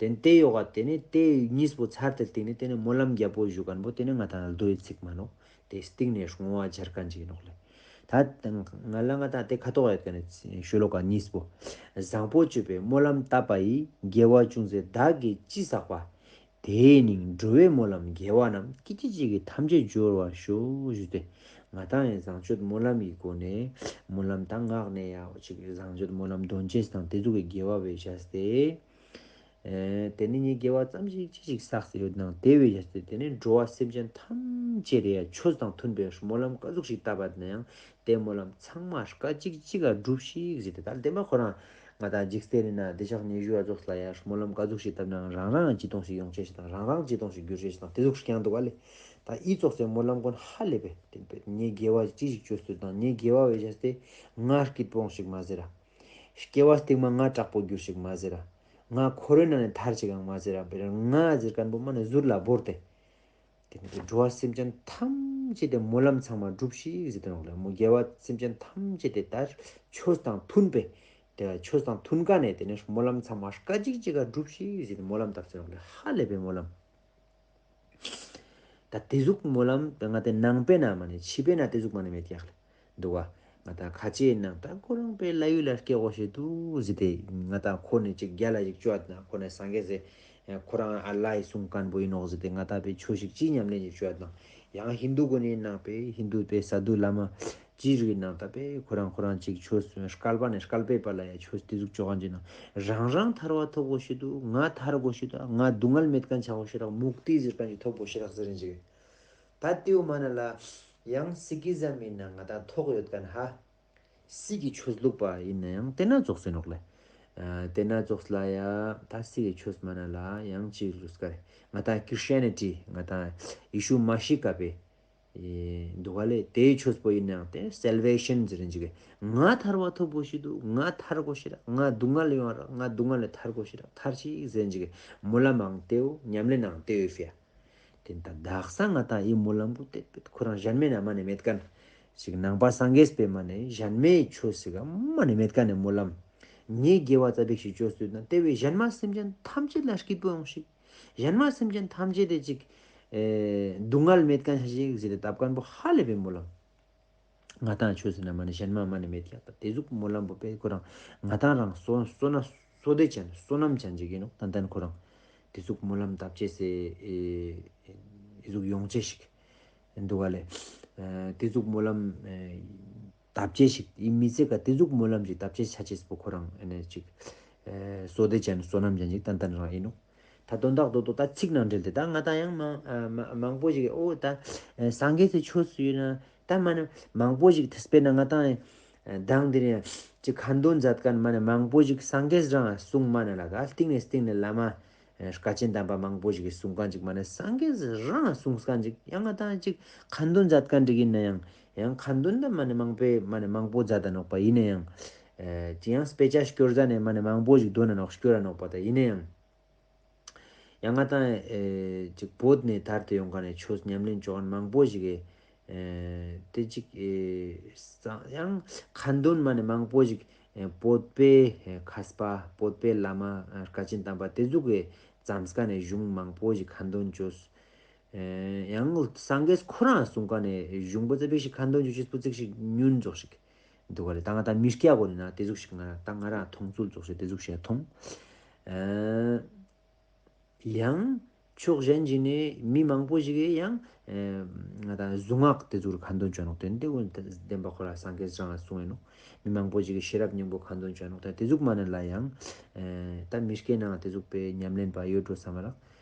དེ་ནི་དེ་ཡོག་ག་དེ་ནི་དེ་གཉིས་པོ་ཚར་ཏེ་སྟིང་ནི་དེ་ནི་སྨོན་ལམ་རྒྱལ་པོ་ཞུ་མཁན་པོ་དེ་ནི་ང་ད་མདོའི་ཚིག་མ་ནོག། དེ་སྟིང་ནས་བསྔོ་བ་སྦྱར་མཁན་ཅིག་ཡིན་ནོག་ལེ། ད་ང་ལ་ང་ད་དེ་ཁ་ཐོག་ཡོད་མཁན་ནི་ཤོ་ལོ་ཀ་གཉིས་པོ། བཟང་པོ་སྤྱོད་པའི་སྨོན་ལམ་བཏབ་པ་ཡིས། དགེ་བ་ཅུང་ཟད་བདག་གིས་ཅི་བསགས་པ། དེས་ནི་འགྲོ་བའི་སྨོན་ལམ་དགེ་བ་རྣམས། སྐད་ཅིག་གཅིག་གིས་ཐམས་ཅད་འབྱོར་བར་ཤོག་ཞུས་ཏེ། ང་ད་ཡང་བཟང་སྤྱོད་སྨོན་ལམ་གྱི་སྒོ་ནས་སྨོན་ལམ་དང་ངག་ནས་ཡང་ཅིག་བཟང་སྤྱོད་སྨོན་ལམ་འདོན་ཅེས་དང་དེ་ཟུག་གི་དགེ་བ་བས་བྱས་ཏེ། ཨེ་དེ་ནི་ངས་དགེ་བ་ཙམ་ཞིག་ཅི་ཞིག་བསགས་ཏེ་ཡོད་ནའང་དེ་བས་བྱས་ཏེ་དེ་ནི་འགྲོ་བ་སེམས་ཅན་ཐམས་ཅད་དེ་ཡང་ཆོས་དང་མཐུན་པའི་སྨོན་ལམ་ག་ཟུག་ཞིག་བཏབ་པ་ན་ཡང་དེ་སྨོན་ལམ་ཚང་མ་སྐད་ཅིག་གཅིག་ག་འགྲུབ་ཤིག་ཟེར་ཏེ། ད་བདེན་པ་ཁོ་རང་ང་ད་འཇིག་རྟེན་ནི་ན་བདེ་གཤེགས་ཉི་ཤུ་བ་ཙོགས་ལ་ཡང་སྨོན་ལམ་ག་ཟུག་ཞིག་བཏབ་ནའང་རང་རང་ཅི་ཏོང་ཞིག་ཡོང་ཅེས་ཤིག་དང་རང་རང་ཅི་ཏོང་ཞིག་འགྱུར་ཅེས་ཤིག་དང་དེ་ཟུག་ཞིག་ཡང་འདུག་ག་ལེ། ད་ཨི་ཙོགས་སེ་སྨོན་ལམ་ཀུན་ཧ་ལས་པས་བདེན་པས། ངས་དགེ་བ་ཅི་ཞིག་ཅོས་ཏེ་དང་ངས་དགེ་བ་བས་བྱས་ཏེ་ང་སྐྱིད་པོ་ཞིག་མ་ཟེར་ར། སྐྱེ་བ་སྟིང་མ་ང་དྲག་པོ་འགྱུར་ཞིག་མ་ཟེར་ར། ང་འཁོར་བའི་ནང་ནས་ཐར་ཞིག་ཡང་མ་ཟེར་ར། དཔེར་ན་ང་ཟེར་མཁན་པོ་མ་ནི་ཟུར་ལ་བོར་ཏེ། དེ་ནི་འགྲོ་བ་སེམས་ཅན་ཐམས་ཅད་དེ་སྨོན་ལམ་ཚང་མ་འགྲུབ་ཤིག་ཟེར་ཏེ་ནོག་ལེ། མོ་དགེ་བ་སེམས་ཅན་ཐམས་ཅད་དེ་ལྟར་ཆོས་དང་མཐུན་པའི་དེ་ཆོས་དང་མཐུན་ཀ་ནས་དེ་ནི་སྨོན་ལམ་ཚང་མ་སྐད་ཅིག་གཅིག་ག་འགྲུབ་ཤིག་ཟེར་ཏེ་སྨོན་ལམ་བཏབ་ཟེར་ནོག་ལེ། ཧ་ལས་པའི་སྨོན་ལམ། ད་ཏེ་ཟུག་སྨོན་ལམ་ད་ང་ཏང་ནང་པའི་ནང་མ་ནེ་ཕྱི་པའི་ནང་ཏེ་ཟུག་མ་ནེ་མེད་ཀྱག་ལེ། འདུག་ག་ང་ཏང་ཁ་ཆེའི་ནང་ད་ཁོ་རང་པའི་ལྷ་ཡུལ་ལ་སྐྱེ་དགོས་ཤེས་འདུག་ཟེར་ཏེ་ང་ཏང་ཁོ་ནི་ཅིག་རྒྱལ་ལ་ཞིག་བཅོ་ཡ་ན་ཁོ་ནི་སངས་རྒྱས་སི་ཁོ་རང་ཨ་ལྷའི་གསུང་མཁན་པོ་ཡིན་ནོག་ཟེར་ཏེ་ང་ཏང་པའི་ཆོས་ཤིག་ཅི་ཉམས་ལེན་ཞིག་བཅོ་ཡ་ན་ཡང་ཧིན་དུ་གུན་ནི་ནང་པའི་ཧིན་དུ་པའི་སཱ་དྷུ་བླ་མ་ཅི་རིགས་ནང་ད་པའི་ཁོ་རང་ཁོ་རང་ཅིག་ཆོས་སྐལ་པ་ནས་སྐལ་པའི་བར་ལ་ཡ་ཆོས་ཏེ་ཟུག་བཅོ་མཁན་ཅིག་ན་རང་རང་ཐར་པ་ཐོབ་དགོས་ཤེས་འདུག་ང་ཐར་དགོས་ཤེས་འདུག་ང་སྡུག་བསྔལ་མེད་མཁན་ཆ་དགོས་ཤེས་རག་མུག་ཏི་ཟེར་མཁན་ཅིག་ཐོབ་དགོས་ཤེས་རག་ཟེར་རིན་ཅིག་ད་ཏེའུ་མ་ནེ་ལ་ཡང་སིག་ཨི་ཛམ་ཡིན་ན་ང་ཏང་ཐོག་ཡོད་མཁན་ཧ། སིག་གི་ཆོས་ལུགས་པ་ཡིན་ན་ཡང་ཏེ་ན་ཙོགས་ཡིན་ནོག་ལེ། ཨ་ཏེ་ན་ཙོགས་ལ་ཡ་ད་སིག་གི་ཆོས་མ་ནེ་ལ་ཡང་ཅིག་ལུས་ཀ་རེ་ང་ཏང་ཀྲི་སི་ཊི་ཡ་ནི་ཊི་ང་ཏང་ཡེ་ཤུ་མ་ཤི་ཀ་པའི་འདུག་ག་ལེ། ཏེའི་ཆོས་པོ་ཡིན་ན་ཡང་ཏེ་སལ་ཝེ་ཤན་ཟེར་རིན་ཅིག་གི་ང་ཐར་པ་ཐོབ་དགོས་ཤེས་འདུག་ང་ཐར་དགོས་ཤེས་རག་ང་སྡུག་བསྔལ་ཡོང་རག་ང་སྡུག་བསྔལ་ལས་ཐར་དགོས་ཤེས་རག་ཐར་ཅིག་ཟེར་རིན་ཅིག་གི་སྨོན་ལམ་མང་ཏེའུ་ཉམས་ལེན་ནང་ཏེའུ་ཕི་ཡ། ཏེ་ད་དག་ས་ང་ཏང་ཨི་སྨོན་ལམ་པོ་ཏེ་ཁོ་རང་ཞན་མའི་ནང་མ་ནེ་མེད་མཁན། ཅིག་ནང་པ་སངས་རྒྱས་པའི་མ་ནེ་ཞན་མའི་ཆོས་སི་ག་མ་ནེ་མེད་མཁན་ནི་སྨོན་ལམ། ངའི་དགེ་བ་ཙ་པིག་ཞིག་བཅོས་ཏེ་ཡོད་ན་ཏེ་བས་ཞན་མ་སེམས་ཅན་ཐམས་ཅད་ལ་སྐྱིད་པོ་ཡོང་ཤིག་ཞན་མ་སེམས་ཅན་ཐམས་ཅད་དེ་ཅིག་ཨེ་སྡུག་བསྔལ་མེད་མཁན་ཞིག་ཟེར་ཏེ་བཏབ་མཁན་པོ་ཧ་ལས་པའི་སྨོན་ལམ། ང་ཏང་ཆོས་ཟེར་ན་མ་ནེ་ཞན་མ་མ་ནེ་མེད་ཀྱག་ད་ཏེ་ཟུག་སྨོན་ལམ་པོ་པས་ཁོ་རང་ང་ཏང་རང་བསོད་བསོད་ན་བསོད་བདེ་ཅན་བསོད་ནམས་ཅན་ཅིག་ཡིན་ནོག་ཏན་ཏན་ཁོ་རང་ཏེ་ཟུག་སྨོན་ལམ་བཏབ་ཅེས་སི་ཨེ་ཟུག་ཡོང་ཅེས་ཤིག་འདུག་ག་ལེ། ཨེ་ཏེ་ཟུག་སྨོན་ལམ་ཨེ་བཏབ་ཅེས་ཤིག་ཨི་མི་ཚེ་ཀ་ཏེ་ཟུག་སྨོན་ལམ་ཅིག་བཏབ་ཅེས་ཆ་ཅེས་པོ་ཁོ་རང་ཨེ་ནེ་ཅིག་ཨེ་བསོད་བདེ་ཅན་བསོད་ནམས་ཅན་ཅིག་ཏན་ཏན་རང་ཡིན་ནོག་ད་དོན་དག་རྡོག་རྡོག་ད་ཚིག་ནང་འབྲེལ་ཏེ་ད་ང་ཏང་ཡང་མང་ཨ་མ་མང་པོ་ཞིག་ཨོ་ད་ཨ་སངས་རྒྱས་སི་ཆོས་སུ་ཡོད་ན་ད་མ་ནེ་མང་པོ་ཞིག་ཐེ་སྤེར་ན་ང་ཏང་ཨ་མདང་དེ་རིང་ཅིག་ཁ་འདོན་མཛད་མཁན་མ་ནེ་མང་པོ་ཞིག་སངས་རྒྱས་རང་གསུང་མ་ནེ་ལ་ག་སྟིང་ནེ་སྟིང་ནེ་བླ་མ་ཨ་བཀའ་དྲིན་དམ་པ་མང་པོ་ཞིག་གསུང་མཁན་ཅིག་མ་ནེ་སངས་རྒྱས་རང་གསུང་མཁན་ཅིག་ཡང་ང་ཏང་ཅིག་ཁ་འདོན་མཛད་མཁན་ཅིག་ཡིན་ན་ཡང་ཡང་ཁ་འདོན་ད་མ་ནེ་མང་པོ་མ་ནེ་མང་པོ་མཛད་ད་ནོག་པ་ཡིན་ན་ཡང་ཨ་ཅི་ཡང་དཔེ་ཆ་སྐྱོར་ཟ་ནེ་མ་ནེ་མང་པོ་ཞིག་འདོན་ན་ནོག་སྐྱོར་ར་ནོག་པ་ད་ཡིན་ན་ཡང་། ཡང་ང་ཏང་ཨེ་ཅིག་བོད་ནེ་དར་ཏེ་ཡོང་མཁན་ནི་ཆོས་ཉམས་ལེན་བཅོ་མཁན་མང་པོ་ཞིག་གི་ཨེ་ཏེ་ཅིག་ཨེ་ས་ཡང་ཁ་འདོན་མ་ནེ་མང་པོ་ཞིག་ཨེ་བོད་པའི་ཨེ་མཁས་པ་བོད་པའི་བླ་མ་ཨེ་བཀའ་དྲིན་དམ་པ་ཏེ་ཟུག་གི་བརྩམས་མཁན་ནི་གཞུང་མང་པོ་ཞིག་ཁ་འདོན་བཅོས། ཨེ་ཡང་སངས་རྒྱས་ཁོ་རང་གསུང་མཁན་ནི་གཞུང་པོ་ཙ་པིག་ཞིག་ཁ་འདོན་བཅོ་ཅེས་པོ་ཙིག་ཞིག་ཉུང་ཙོགས་ཤིག་འདུག་ག་ལེ། ད་ང་ཏང་མི་སྐྱ་གོ་ནི་ན་ཏེ་ཟུག་ཞིག་ང་ད་ང་རང་མཐོང་ཚུལ་ཙོགས་ཤིག་ཏེ་ཟུག་ཞིག་མཐོང་། ཨེ་ཡང་ཕྱོགས་གཞན་ཞིག་ནེ་མི་མང་པོ་ཞིག་གི་ཡང་ཨེ་ང་ཏང་གཟུངས་སྔགས་ཏེ་ཟུག་རུ་ཁ་འདོན་བཅོ་ནོག་ཏེ་ནེ་ཏེ་ཀུན་བདེན་པ་ཁོ་རང་སངས་རྒྱས་རང་གསུངས་ཡིན་ནོག་མི་མང་པོ་ཞིག་གི་ཤེས་རབ་སྙིང་པོ་ཁ་འདོན་བཅོ་ནོག་ད་ཏེ་ཟུག་མ་ནེ་ལ་ཡང་ཨེ་ད་མི་སྐྱའི་ནང་ཏེ་ཟུག་པའི་ཉམས་ལེན་པ་ཡོད་འགྲོ་བསམ་མ་རག་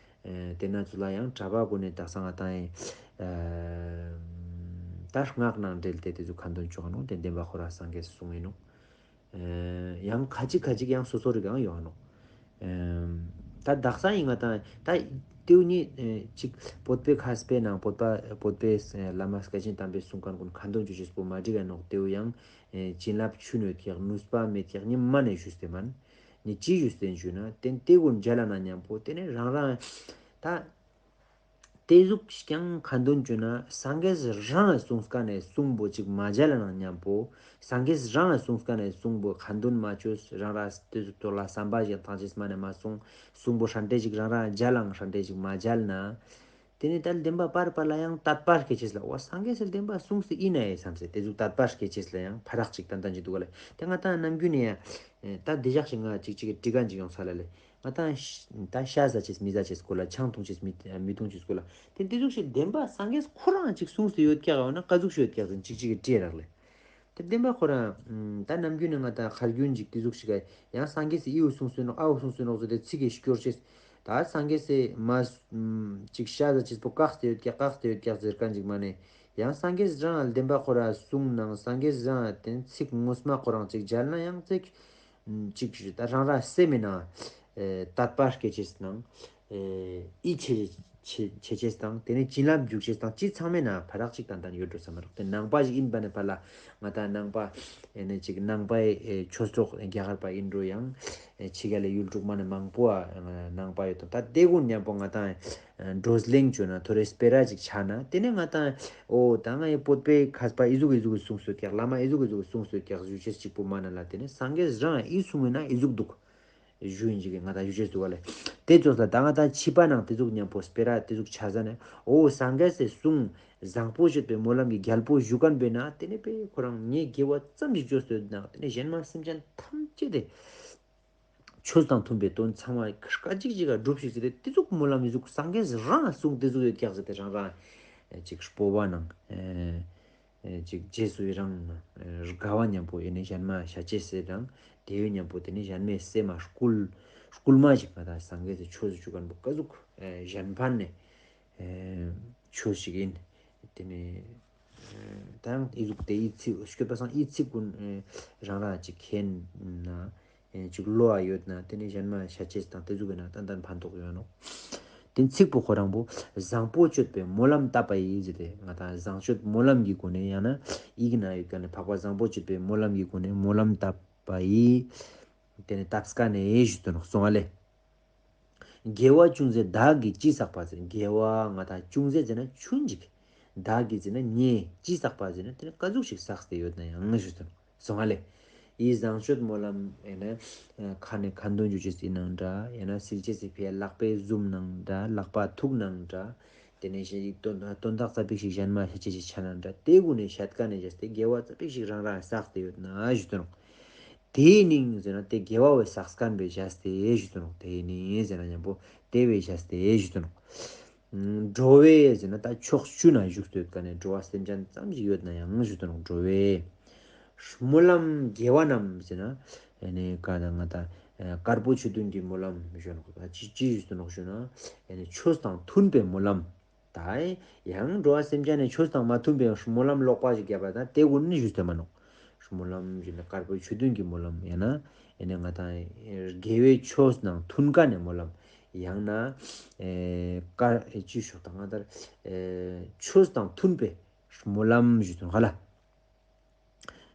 ཨེ་ཏེ་ན་ཚོ་ལ་ཡང་གྲྭ་པ་གུན་ནེ་དག་ས་ང་ཏང་ཨེ་ད་སྔགས་ནང་འབྲེལ་ཏེ་ཏེ་ཟུག་ཁ་འདོན་བཅོ་ནོག་ཏེ་བདེན་པ་ཁོ་རང་སངས་རྒྱས་གསུངས་ཡིན་ནོག་ཨེ་ཡང་ཁ་ཅིག་ཁ་ཅིག་ཡང་སོ་སོ་རིགས་ཡང་ཡོང་ནོག་ཨེ་ད་དག་ས་ཡིན་ང་ཏང་ད་ཏེའུ་ནི་ཨེ་ཅིག་བོད་པའི་མཁས་པའི་ནང་བོད་པ་བོད་པའི་ཨེ་བླ་མ་བཀའ་དྲིན་དམ་པའི་གསུང་མཁན་གུན་ཁ་འདོན་བཅོ་ཅེས་པོ་མ་འགྲིག་ག་ནོག་ཏེའུ་ཡང་ཨེ་བྱིན་རླབས་ཆུ་ནོད་ཀྱག་ནུས་པ་མེད་ཀྱག་ཉི་མ་ནེ་ཞུས་ཏེ་མན་ནི་ཅི་ཞུས་ཏེ་ཞུ་ན་ཏེ་ཏེ་གུན་མཇལ་ན་མཉམ་པོ་ཏེ་ནེ་རང་རང་ད་ཏེ་ཟུག་ཀྱང་ཁ་འདོན་བཅོ་ན་སངས་རྒྱས་རང་གསུངས་མཁན་ནི་གསུང་པོ་ཅིག་མ་མཇལ་ན་མཉམ་པོ་སངས་རྒྱས་རང་གསུངས་མཁན་ནི་གསུང་པོ་ཁ་འདོན་མ་བཅོས་རང་རང་ཏེ་ཟུག་ཐོག་ལ་བསམ་པ་ཞིག་བཏང་ཅེས་མ་ནེ་མ་གསུངས་གསུང་པོ་ཧྲན་ཏེ་ཞིག་རང་རང་མཇལ་ལང་ཧྲན་ཏེ་ཞིག་མ་མཇལ་ན། ཏེ་ནེ་ད་བདེན་པ་པར་པར་ལ་ཡང་དད་པ་སྐྱེ་ཅེས་ལ་འོ་སངས་རྒྱས་སི་བདེན་པ་གསུངས་སེ་ཡིན་ན་ཡེ་བསམ་སེ་ཏེ་ཟུག་དད་པ་སྐྱེ་ཅེས་ལ་ཡང་ཕ་རག་ཅིག་ཏན་ཏན་ཅིག་འདུག་ག་ལེ། ཏེ་ང་ཏང་ནམ་རྒྱུན་ནེ་ཡང་ད་འདི་ཞག་ཞིག་ང་ཅིག་ཅིག་གི་དྲི་ག་ཅིག་ཡོང་ས་ལ་ལེ། ང་ཏང་ཤ་ཟ་ཅེས་མི་ཟ་ཅེས་སྐོར་ལ་ཆང་འཐུང་ཅེས་མི་མི་འཐུང་ཅེས་སྐོར་ལ་ཏེ་འདི་ཟུག་ཞིག་བདེན་པ་སངས་རྒྱས་ཁོ་རང་ཅིག་གསུངས་སེ་ཡོད་ཀྱག་འོ་ན་ཀ་ཟུག་ཤིག་ཡོད་ཀྱག་ཟེར་ཅིག་ཅིག་གི་དྲི་རག་ལེ། ཏེ་བདེན་པ་ཁོ་རང་ད་ནམ་རྒྱུན་ནེ་ང་ཏང་ཁ་རྒྱུན་ཅིག་ཏེ་ཟུག་ཞིག་ག་ཡང་སངས་རྒྱས་སི་ཨི་བོ་གསུངས་སེ་ནོག་ཨ་བོ་གསུངས་སེ་ནོག་ཟེར་ཏེ་ཚིག་གི་སྐྱོར་ཅེས། ད་སངས་རྒྱས་སི་མ་ཅིག་ཤ་ཟ་ཅེས་པོ་བཀག་སྟེ་ཡོད་ཀྱག་བཀག་སྟེ་ཡོད་ཀྱག་ཟེར་མཁན་ཅིག་མ་ནེ་ཡང་སངས་རྒྱས་རང་བདེན་པ་ཁོ་རང་གསུངས་ནང་སངས་རྒྱས་རང་ཏེ་ཚིག་ངོ་མ་ཁོ་རང་ཅིག་མཇལ་ན་ཡང་ཅིག་ཅིག་ད་རང་རང་སེམས་མི་ནང་ཨེ་དད་པ་སྐྱེ་ཅེས་ནང་ཨེ་ཡིད་ཆེས་ཆེ་ཆེ་ཅེས་དང་ཏེ་ནེ་བྱིན་རླབས་འཇུག་ཅེས་དང་ཅི་ཚང་མའི་ནང་ཕ་རག་ཅིག་ཏན་ཏན་ཡོད་འགྲོ་བསམ་མ་རག་ཏེ་ནང་པ་ཞིག་ཡིན་པ་ནེ་ཕར་ལ་ང་ཏང་ནང་པ་ཨེ་ནེ་ཅིག་ནང་པའི་ཨེ་ཆོས་གྲོགས་རྒྱ་གར་པ་ཡིན་འགྲོ་ཡང་ཨེ་ཕྱི་རྒྱལ་ལ་ཡུལ་གྲུ་མ་ནེ་མང་པོ་ཨ་ནང་པ་ཡོད་དང་ད་ཏེ་གུན་མཉམ་པོ་ང་ཏང་ཨེ་བགྲོ་གླེང་བཅོ་ན་ཐོ་རེ་སྤེ་ར་ཅིག་ཆགས་ན་ཏེ་ནེ་ང་ཏང་ཨོ་ད་ང་ཡི་བོད་པའི་མཁས་པ་ཨི་ཟུག་ཨི་ཟུག་གི་གསུངས་སེ་ཡོད་ཀྱག་བླ་མ་ཨི་ཟུག་ཨི་ཟུག་གི་གསུངས་སེ་ཡོད་ཀྱག་ཞུ་ཅེས་ཅིག་པོ་མ་ནེ་ལ་ཏེ་ནེ་སངས་རྒྱས་རང་ཨི་གསུངས་ཡིན་ན་ཨི་ཟུག་འདུག་ཞུ་ཡིན་ཅིག་ང་ཏང་ཞུ་ཅེས་འདུག་ག་ལེ། དེ་ཙོགས་ལ་ད་ང་ཏང་ཕྱི་པ་ནང་དེ་ཙོགས་མཉམ་པོ་སྤེ་ར་དེ་ཙོགས་ཆ་ཟ་ནས་འོ་སངས་རྒྱས་སི་གསུང་བཟང་པོ་སྤྱོད་པའི་སྨོན་ལམ་གྱི་རྒྱལ་པོ་ཞུ་མཁན་པས་ན་དེ་ནི་པས་ཁོ་རང་ངའི་དགེ་བ་ཙམ་ཞིག་བཅོས་ཏེ་ཡོད་ན་དེ་ནི་གཞན་མ་སེམས་ཅན་ཐམས་ཅད་དེ་ཆོས་དང་མཐུན་པའི་དོན་ཚང་མ་སྐད་ཅིག་ཅིག་ག་སྒྲུབ་ཤིག་ཟེར་ཏེ་དེ་ཙོགས་སྨོན་ལམ་ཟུག་སངས་རྒྱས་རང་གསུང་དེ་ཙོགས་ཡོད་ཀྱག་ཟེར་ཏེ་རང་རང་ཅིག་སྤོབས་པ་ནང་ཅིག་རྗེས་སུ་ཡི་རང་དགའ་བ་མཉམ་པོ་ཡིན་ནས་གཞན་མ་ཤ་ཆེ་ཟེར་རང་དེ་བས་མཉམ་པོ་དེ་ནི་གཞན་མའི་སེམས་མ་སྐུལ་སྐུལ་མ་ཞིག་ང་ཏང་སངས་རྒྱས་སི་ཆོས་སུ་བཅུག་མཁན་པོ་ཀ་ཟུག་གཞན་ཕན་ནས་ཆོས་ཤིག་ཡིན། དེ་ནི་ད་ཡང་ཨི་ཟུག་དེ་ཨི་ཚིག་སྐྱོད་པ་སང་ཨི་ཚིག་ཀུན་རང་རང་ཅིག་མཁྱེན་ན་ཅིག་བློ་ཡོད་ན་དེ་ནི་གཞན་མ་ཤ་ཆེ་དང་དེ་ཟུག་ཡོད་ན་ཏན་ཏན་ཕན་ཐོགས་ཡོད་ནོག། དེ་ཚིག་པོ་ཁོ་རང་པོ་བཟང་པོ་སྤྱོད་པའི་སྨོན་ལམ་བཏབ་པ་ཡིས་ཟེར་ཏེ་ང་ཏང་བཟང་སྤྱོད་སྨོན་ལམ་གྱི་སྒོ་ནས་ཡང་ན་ཡིག་ན་ཡོད་ཀ་ནས་འཕགས་པ་བཟང་པོ་སྤྱོད་པའི་སྨོན་ལམ་གྱི་སྒོ་ནས་སྨོན་ལམ་བཏབ་པ་ཡིས་དེ་ནི་བཏབ་མཁན་ནས་ཞུས་ཏེ་ནོག་སོང་ང་ལེ། དགེ་བ་ཅུང་ཟད་བདག་གིས་ཅི་བསགས་པ་ཟེར། དགེ་བ་ང་ཏང་ཅུང་ཟད་ཟེར་ན་ཆུང་ཅིག། བདག་གིས་ཟེར་ན་ངས་ཅི་བསགས་པ་ཟེར་ན་དེ་ནི་ཀ་ཟུག་ཞིག་བསགས་ཏེ་ཡོད་ན་ཡང་ཞུས་ཏེ་ནོག་སོང་ང་ལེ། ཡིད་བཟང་སྤྱོད་སྨོན་ལམ་ཡང་ན་ཁ་ནས་ཁ་འདོན་ཞུ་ཅེས་ཡིན་ནང་འདྲ་ཡང་ན་སིལ་ཅེས་སི་ཕིའ་ལག་པའི་ཟུམ་ནང་འདྲ་ལག་པ་ཐུག་ནང་འདྲ། དེ་ནས་ཞིག་དོན་དོན་དག་ཙ་པིག་ཞིག་གཞན་མ་ཤ་ཆེ་ཞིག་ཆ་ན་འདྲ་དེ་ཀུན་ནས་ཤད་མཁན་ནས་བཞག་སྟེ་དགེ་བ་ཙ་པིག་ཞིག་རང་རང་བསགས་ཏེ་ཡོད་ན་ཞུས་ཏེ་ནོག། དེའི་ནི་ཟེར་ན་དེ་དགེ་བ་བས་བསགས་མཁན་བས་བྱས་ཏེ་ཞུས་ཏེ་ནོག། དེའི་ནི་ཟེར་ན་མཉམ་པོ་དེ་བས་བྱས་ཏེ་ཞུས་ཏེ་ནོག། འགྲོ་བའི་ཟེར་ན་ད་ཕྱོགས་བཅུ་ན་བཞུགས་ཏེ་ཡོད་མཁན་ནི་འགྲོ་བ་སེམས་ཅན་ཙམ་ཞིག་ཡོད་ན་ཡང་ཞུས་ཏེ་ནོག། འགྲོ་བའི་སྨོན་ལམ་དགེ་བ་རྣམས་ཟེར་ན་ཨ་ནི་ག་ད་ང་ད་དཀར་པོ་ཆོས་མཐུན་གྱི་སྨོན་ལམ་ཞུ་ནོག། ད་ཅི་ཅི་ཞུས་ཏེ་ནོག་ཞུ་ན་ཨ་ནི་ཆོས་དང་མཐུན་པའི་སྨོན་ལམ། ད་ཡང་འགྲོ་བ་སེམས་ཅན་ནི་ཆོས་དང་མ་མཐུན་པའི་སྨོན་ལམ་ལོག་པ་ཞིག་བརྒྱབ་པ་ད་དེ་ཀུན་ནི་ཞུས་ཏེ་མ་ནོག། སྨོན་ལམ་ཞུ་ན་དཀར་པོའི་ཆོས་མཐུན་གྱི་སྨོན་ལམ་ཡང་ན་ཨེ་ནི་ང་ཏང་དགེ་བའི་ཆོས་ནང་མཐུན་མཁན་ནི་སྨོན་ལམ་ཡང་ན་ཨེ་དཀར་ཨེ་ཅི་ཞུ་ད་ང་ཏང་ཨེ་ཆོས་དང་མཐུན་པའི་སྨོན་ལམ་ཞུས་ཏེ་ནོག་ཧ་ལ།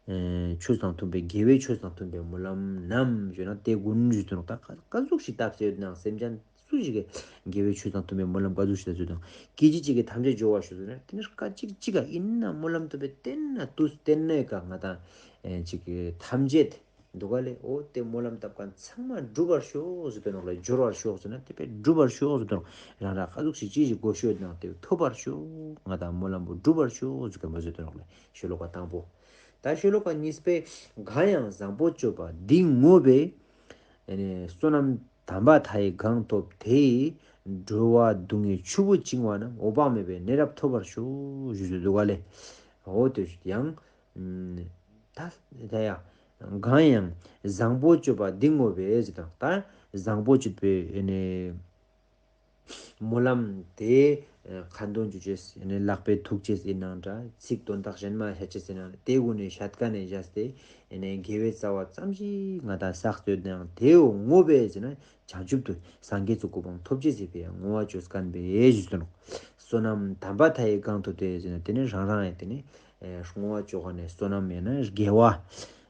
ཨེ་ཆོས་དང་མཐུན་པའི་དགེ་བའི་ཆོས་དང་མཐུན་པའི་སྨོན་ལམ་རྣམས་ཞུ་ན་དེ་ཀུན་ཞུས་ཏེ་ནོག། ད་ཀ་ཀ་ཟུག་ཞིག་བཏབ་སྟེ་ཡོད་ན་སེམས་ཅན་སུ་ཞིག་གིས་དགེ་བའི་ཆོས་དང་མཐུན་པའི་སྨོན་ལམ་ཀ་ཟུག་ཞིག་བཏབ་སྟེ་ཡོད་ན་སྐད་ཅིག་གཅིག་གིས་ཐམས་ཅད་སྦྱོར་བར་ཤོག་ཟེར་ན་དེ་ནི་སྐད་ཅིག་གཅིག་ག་ཡིན་ན་སྨོན་ལམ་བཏབ་པའི་བསྟན་ན་དུས་བསྟན་ནའི་ཀ་ང་ཏང་ཨེ་ཅིག་ཐམས་ཅད་འདུག་ག་ལེ། འོ་དེ་སྨོན་ལམ་བཏབ་མཁན་ཚང་མ་འགྲུབ་པར་ཤོག་ཟེར་ཏེ་ནོག་ལེ། སྦྱོར་བར་ཤོག་ཟེར་ན་དེ་བས་འགྲུབ་པར་ཤོག་ཟེར་ཏེ་ནོག། རང་རང་ཀ་ཟུག་ཞིག་ཅི་ཞིག་དགོས་ཤོས་ནང་དེ་ཐོབ་པར་ཤོག། ང་ཏང་སྨོན་ལམ་པོ་འགྲུབ་པར་ཤོག་ཟེར་མཁན་པོ་ཟེར་ཏེ་ནོག་ལེ། ཤོ་ལོ་ཀ་དང་པོ། ད་ཤོ་ལོ་ཀ་གཉིས་པའི་གང་ཡང་བཟང་པོ་སྤྱོད་པ་འདི་བསྔོས་པས། ཨེ་ནི་བསོད་ནམས་དམ་པ་མཐའ་ཡས་གང་ཐོབ་དེ། འགྲོ་བ་སྡུག་བསྔལ་ཆུ་བོ་བྱིང་བ་རྣམས། འོད་དཔག་མེད་པའི་གནས་རབ་ཐོབ་པར་ཤོག་ཞུས་ཏེ་འདུག་ག་ལེ། འོ་དེ་ཡང་ད་ད་ཡ་གང་ཡང་བཟང་པོ་སྤྱོད་པ་འདི་བསྔོས་པས་ཟེར་དང་ད་བཟང་པོ་སྤྱོད་པའི་ཨེ་ནི་སྨོན་ལམ་དེ་ཁ་འདོན་ཞུ་ཅེས་ཨེ་ནི་ལག་པའི་ཐུག་ཅེས་ཡིན་ནང་འདྲ་ཚིག་དོན་དག་གཞན་མ་བཤད་ཅེས་ཡིན་ནང་དེ་ཀུན་ནས་ཤད་མཁན་ནས་བཞག་སྟེ་ཨེ་ནི་དགེ་བའི་རྩ་བ་ཙམ་ཞིག་ང་ཏང་བསགས་ཏེ་ཡོད་ནའང་དེ་བསྔོས་པས་ཟེར་ན་བྱང་ཆུབ་ཏུ་སངས་རྒྱས་སུ་གོ་འཕང་ཐོབ་ཅེས་ཟེར་བའི་བསྔོ་བ་བཅོས་མཁན་པས་ཞུས་ཏེ་ནོག། བསོད་ནམས་དམ་པ་མཐའ་ཡས་གང་ཐོབ་དེ་ཟེར་ན་དེ་ནི་རང་རང་ཡང་དེ་ནི་ཨེ་བསྔོ་བ་བཅོ་མཁན་ནི་བསོད་ནམས་ཡང་ན་དགེ་བ་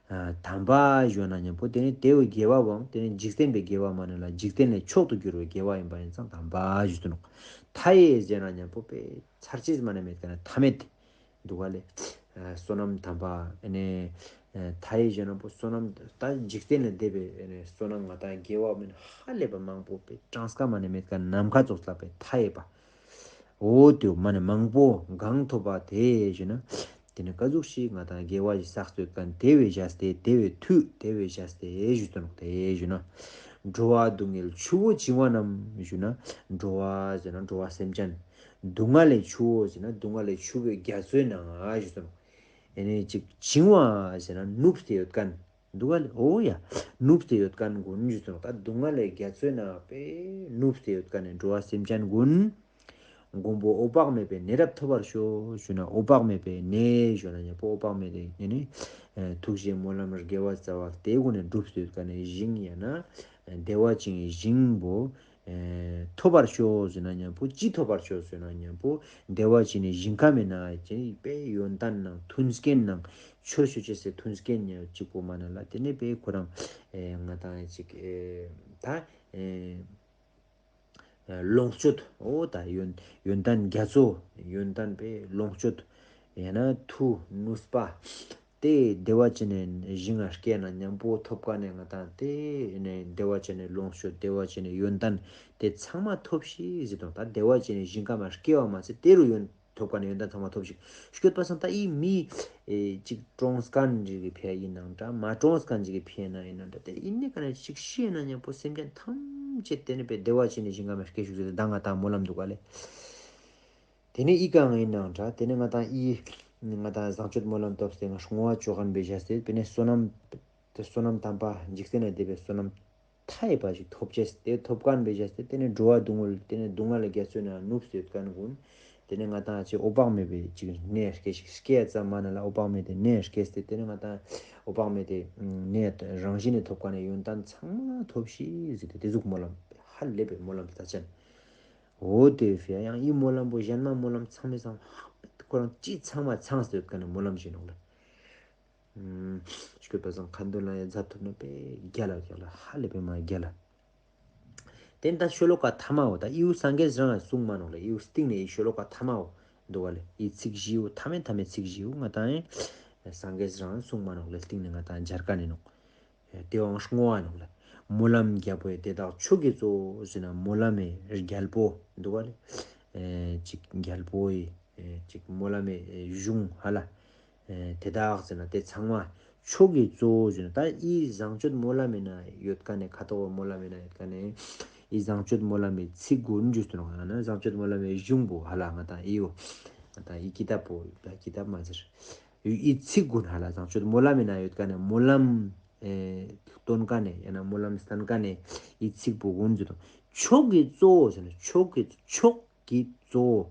ཨ་དམ་པ་ཞུ་ན་མཉམ་པོ་དེ་ནི་དེ་བས་དགེ་བ་བོའང་དེ་ནི་འཇིག་རྟེན་པའི་དགེ་བ་མ་ནི་ལ་འཇིག་རྟེན་ལས་མཆོག་ཏུ་གྱུར་པའི་དགེ་བ་ཡིན་པ་ཡིན་ཙང་དམ་པ་ཞུས་ཏེ་ནོག། མཐའ་ཡས་ཟེར་ན་མཉམ་པོ་པའི་ཚར་ཅེས་མ་ནི་མེད་མཁན་ནི་མཐའ་མེད་འདུག་ག་ལེ། ཨ་བསོད་ནམས་དམ་པ་ཨེ་ནི་ཨ་མཐའ་ཡས་ཟེར་ན་པོ་བསོད་ནམས་ད་འཇིག་རྟེན་ལས་འདས་པའི་ཨེ་ནི་བསོད་ནམས་ང་ཏང་དགེ་བ་མིན་ཧ་ལས་པ་མང་པོ་པའི་གྲངས་ཀ་མ་ནི་མེད་མཁན་ནམ་མཁའ་ཙོགས་ལ་པའི་མཐའ་ཡས་པ། འོ་དེ་མ་ནི་མང་པོ་གང་ཐོབ་པ་དེ་ཞུ་ན། དེ་ནི་ཀ་ཟུག་ཞིག་ང་ཏང་དགེ་བ་ཞིག་བསགས་ཏེ་ཡོད་མཁན་དེ་བས་བྱས་ཏེ་དེ་བས་མཐུ་དེ་བས་བྱས་ཏེ་ཞུས་ཏེ་ནོག། དེ་ཞུ་ན། འགྲོ་བ་སྡུག་བསྔལ་ཆུ་བོ་བྱིང་བ་རྣམས་ཞུ་ན། འགྲོ་བ་ཟེར་ན་འགྲོ་བ་སེམས་ཅན། སྡུག་བསྔལ་ལས་ཆུ་བོ་ཟེར་ན་སྡུག་བསྔལ་ལས་ཆུ་བོའི་རྒྱ་མཚོའི་ནང་ང་ཞུས་ཏེ་ནོག། ཨེ་ནི་ཅིག་བྱིང་བ་ཟེར་ན་ནུབ་སྟེ་ཡོད་མཁན། འདུག་ག་ལེ། འོ་ཡ། ནུབ་སྟེ་ཡོད་མཁན་ཀུན་ཞུས་ཏེ་ནོག། ད་སྡུག་བསྔལ་ལས་རྒྱ་མཚོའི་ནང་པའི་ནུབ་སྟེ་ཡོད་མཁན་ནི་འགྲོ་བ་སེམས་ཅན་ཀུན། མགོན་པོ་འོད་དཔག་མེད་པའི་གནས་རབ་ཐོབ་པར་ཤོག་ཞུ་ན་འོད་དཔག་མེད་པའི་གནས་ཞུ་ན་མཉམ་པོ་འོད་དཔག་མེད་པའི་གནས་ནི། ཨེ་ཐུགས་རྗེ་སྨོན་ལམ་དགེ་བ་རྩ་བ་དེ་ཀུན་ནས་འགྲུབ་སྟེ་ཡོད་མཁན་ནི་ཞིང་ཡང་ན། བདེ་བ་ཅན་གྱི་ཞིང་པོ། ཨེ་ཐོབ་པར་ཤོག་ཟེར་ན་མཉམ་པོ་ཅི་ཐོབ་པར་ཤོག་ཟེར་ན་མཉམ་པོ་བདེ་བ་ཅན་གྱི་ཞིང་ཁམས་ཡིན་ན་ཅི་དཔེ་ཡོན་ཏན་ནང་མཐུན་རྐྱེན་ནང་ཆོས་ཞུ་ཅེས་སི་མཐུན་རྐྱེན་ཉག་གཅིག་པོ་མ་ནི་ལ་དེ་ནི་དཔེ་ཁོ་རང་ཨེ་ང་ཏང་ཅིག་ཨེ་ད་ཨེ་ལོངས་སྤྱོད་འོ་ད་ཡོན་ཡོན་ཏན་རྒྱ་མཚོ་ཡོན་ཏན་དཔེ་ལོངས་སྤྱོད་ཡང་ན་མཐུ་ནུས་པ། དེ་བདེ་བ་ཅན་ནི་ཞིང་ང་སྐྱེས་ན་མཉམ་པོ་ཐོབ་ཀ་ནེ་ང་ཏང་དེ་ནེ་བདེ་བ་ཅན་ནི་ལོངས་སྤྱོད་བདེ་བ་ཅན་ནི་ཡོན་ཏན་དེ་ཚང་མ་ཐོབ་ཤིག་ཟེར་དང་། ད་བདེ་བ་ཅན་ནི་ཞིང་ཁམས་ལ་སྐྱེ་བ་མ་ཚད་དེ་རུ་ཡོན་ཐོབ་ཀ་ནེ་ཡོན་ཏན་ཚང་མ་ཐོབ་ཤིག་སྐྱོད་པ་སང་། ད་ཨི་མི་ཨེ་ཅིག་གྲོངས་མཁན་ཅིག་གི་ཕི་ཡ་ཡིན་ནང་འདྲ་མ་གྲོངས་མཁན་ཅིག་གི་ཕི་ཡ་ན་ཡིན་ནང་འདྲ་དེ་ཨི་ནི་ཀ་ནེ་ཅིག་ཤི་ན་མཉམ་པོ་སེམས་ཅན་ཐམས་ཅད་དེ་ནེ་བདེ་བ་ཅན་ནི་ཞིང་ཁམས་ལ་སྐྱེ་ཤིག་ཟེར་ཏེ་ད་ང་ཏང་སྨོན་ལམ་འདུག་ག་ལེ། དེ་ནེ་ཨི་ཀ་ང་ཡིན་ནང་འདྲ་དེ་ནེ་ང་ཏང་ཨི་ང་ཏང་བཟང་སྤྱོད་སྨོན་ལམ་ཐོབ་སྟེ་ང་བསྔོ་བ་བཅོ་མཁན་བེ་བཞག་སྟེ་དེ་ནེ་བསོད་ནམས་དེ་བསོད་ནམས་དམ་པ་འཇིག་རྟེན་ན་བསྡད་པའི་བསོད་ནམས་མཐའ་ཡས་པ་ཞིག་ཐོབ་ཅེས་དེ་ཐོབ་མཁན་བེ་བཞག་སྟེ་དེ་ནེ་འགྲོ་བ་སྡུག་བསྔལ་དེ་ནེ་སྡུག་བསྔལ་རྒྱ་མཚོའི་ནང་ནུབ་སྟེ་ཡོད་མཁན་ཀུན་དེ་ནེ་ང་ཏང་ཅི་འོད་དཔག་མེད་པའི་ཅིག་གནས་སྐྱེ་ཞིག་སྐྱེ་ཙམ་མ་ན་ལ་འོད་དཔག་མེད་དེ་གནས་སྐྱེས་ཏེ་དེ་ནེ་ང་ཏང་འོད་དཔག་མེད་དེ་གནས་རང་བཞིན་ནེ་ཐོབ་མཁན་ནི་ཡོན་ཏན་ཚང་མ་ཐོབ་ཤིག་ཟེར་ཏེ་དེ་ཟུག་སྨོན་ལམ་ཧ་ལས་པའི་སྨོན་ལམ་ད་ཅན། འོ་དེ་ཕི་ཡ་ཡང་ཨི་སྨོན་ལམ་པོ་གཞན་མ་སྨོན་ལམ་ཚང་མའི་སང་ཧ་ཁོ་རང་ཅི་ཚང་མ་ཚང་སྟེ་ཡོད་མཁན་ནི་སྨོན་ལམ་ཞིག་ནོག་ལེ། ཨུམ། སྐྱོད་པ་སང་ཁ་འདོན་ལ་ཡ་མཛད་ཐུབ་ན་པེ་རྒྱལ་ལ་རྒྱལ་ལ་ཧ་ལས་པེ་མ་རྒྱལ་ལ། དེ་ནེ་ད་ཤོ་ལོ་ཀ་ཐ་མ་བོ་ད་ཨི་བོ་སངས་རྒྱས་རང་ལ་གསུངས་མ་ནོག་ལེ། ཨི་བོ་སྟིང་ནེ་ཨི་ཤོ་ལོ་ཀ་ཐ་མ་བོ་འདུག་ག་ལེ། ཨི་ཚིག་བཞི་བོ་ཐ་མའི་ཐ་མའི་ཚིག་བཞི་བོ་ང་ཏང་ཨེ་སངས་རྒྱས་རང་གསུངས་མ་ནོག་ལེ། སྟིང་ནེ་ང་ཏང་སྦྱར་ཀ་ནེ་ནོག་དེ་བོའང་བསྔོ་བ་ནོག་ལེ། སྨོན་ལམ་རྒྱལ་པོ་ཡི་དེ་དག་མཆོག་གི་གཙོ་བོ་ཟེར་ན་སྨོན་ལམ་མི་རྒྱལ་པོ་འདུག་ག་ལེ། ཨེ་ཅིག་རྒྱལ་པོ་ཡི་ཨེ་ཅིག་སྨོན་ལམ་མི་གཞུང་ཧ་ལ། ཨེ་དེ་དག་ཟེར་ན་དེ་ཚང་མ་མཆོག་གི་གཙོ་བོ་ཟེར་ན་ད་ཨི་བཟང་སྤྱོད་སྨོན་ལམ་མི་ན་ཡོད་ཀ་ནེ་ཁ་ཐོག་སྨོན་ལམ་མི་ན་ཡོད་ཀ་ནེ་ཨི་བཟང་སྤྱོད་སྨོན་ལམ་མི་ཚིག་དགུ་འཇུས་ཏེ་ནོག་ཨ་ན་བཟང་སྤྱོད་སྨོན་ལམ་མི་གཞུང་པོ་ཧ་ལ་ང་ཏང་ཨི་བོ་ང་ཏང་ཨི་ཀི་ཏབ་པོ་ད་ཀི་ཏབ་མ་ཟེར། ཨི་ཚིག་ཀུན་ཧ་ལ་བཟང་སྤྱོད་སྨོན་ལམ་མི་ན་ཡོད་ཀ་ནེ་སྨོན་ལམ་ཨེ་སྟོན་ཀ་ནེ་ཡང་ན་སྨོན་ལམ་སྟན་ཀ་ནེ་ཨི་ཚིག་པོ་ཀུན་ཟེར་དང་མཆོག་གི་གཙོ་བོ་ཟེར་ན་མཆོག་གི་མཆོག་གི་གཙོ་བོ།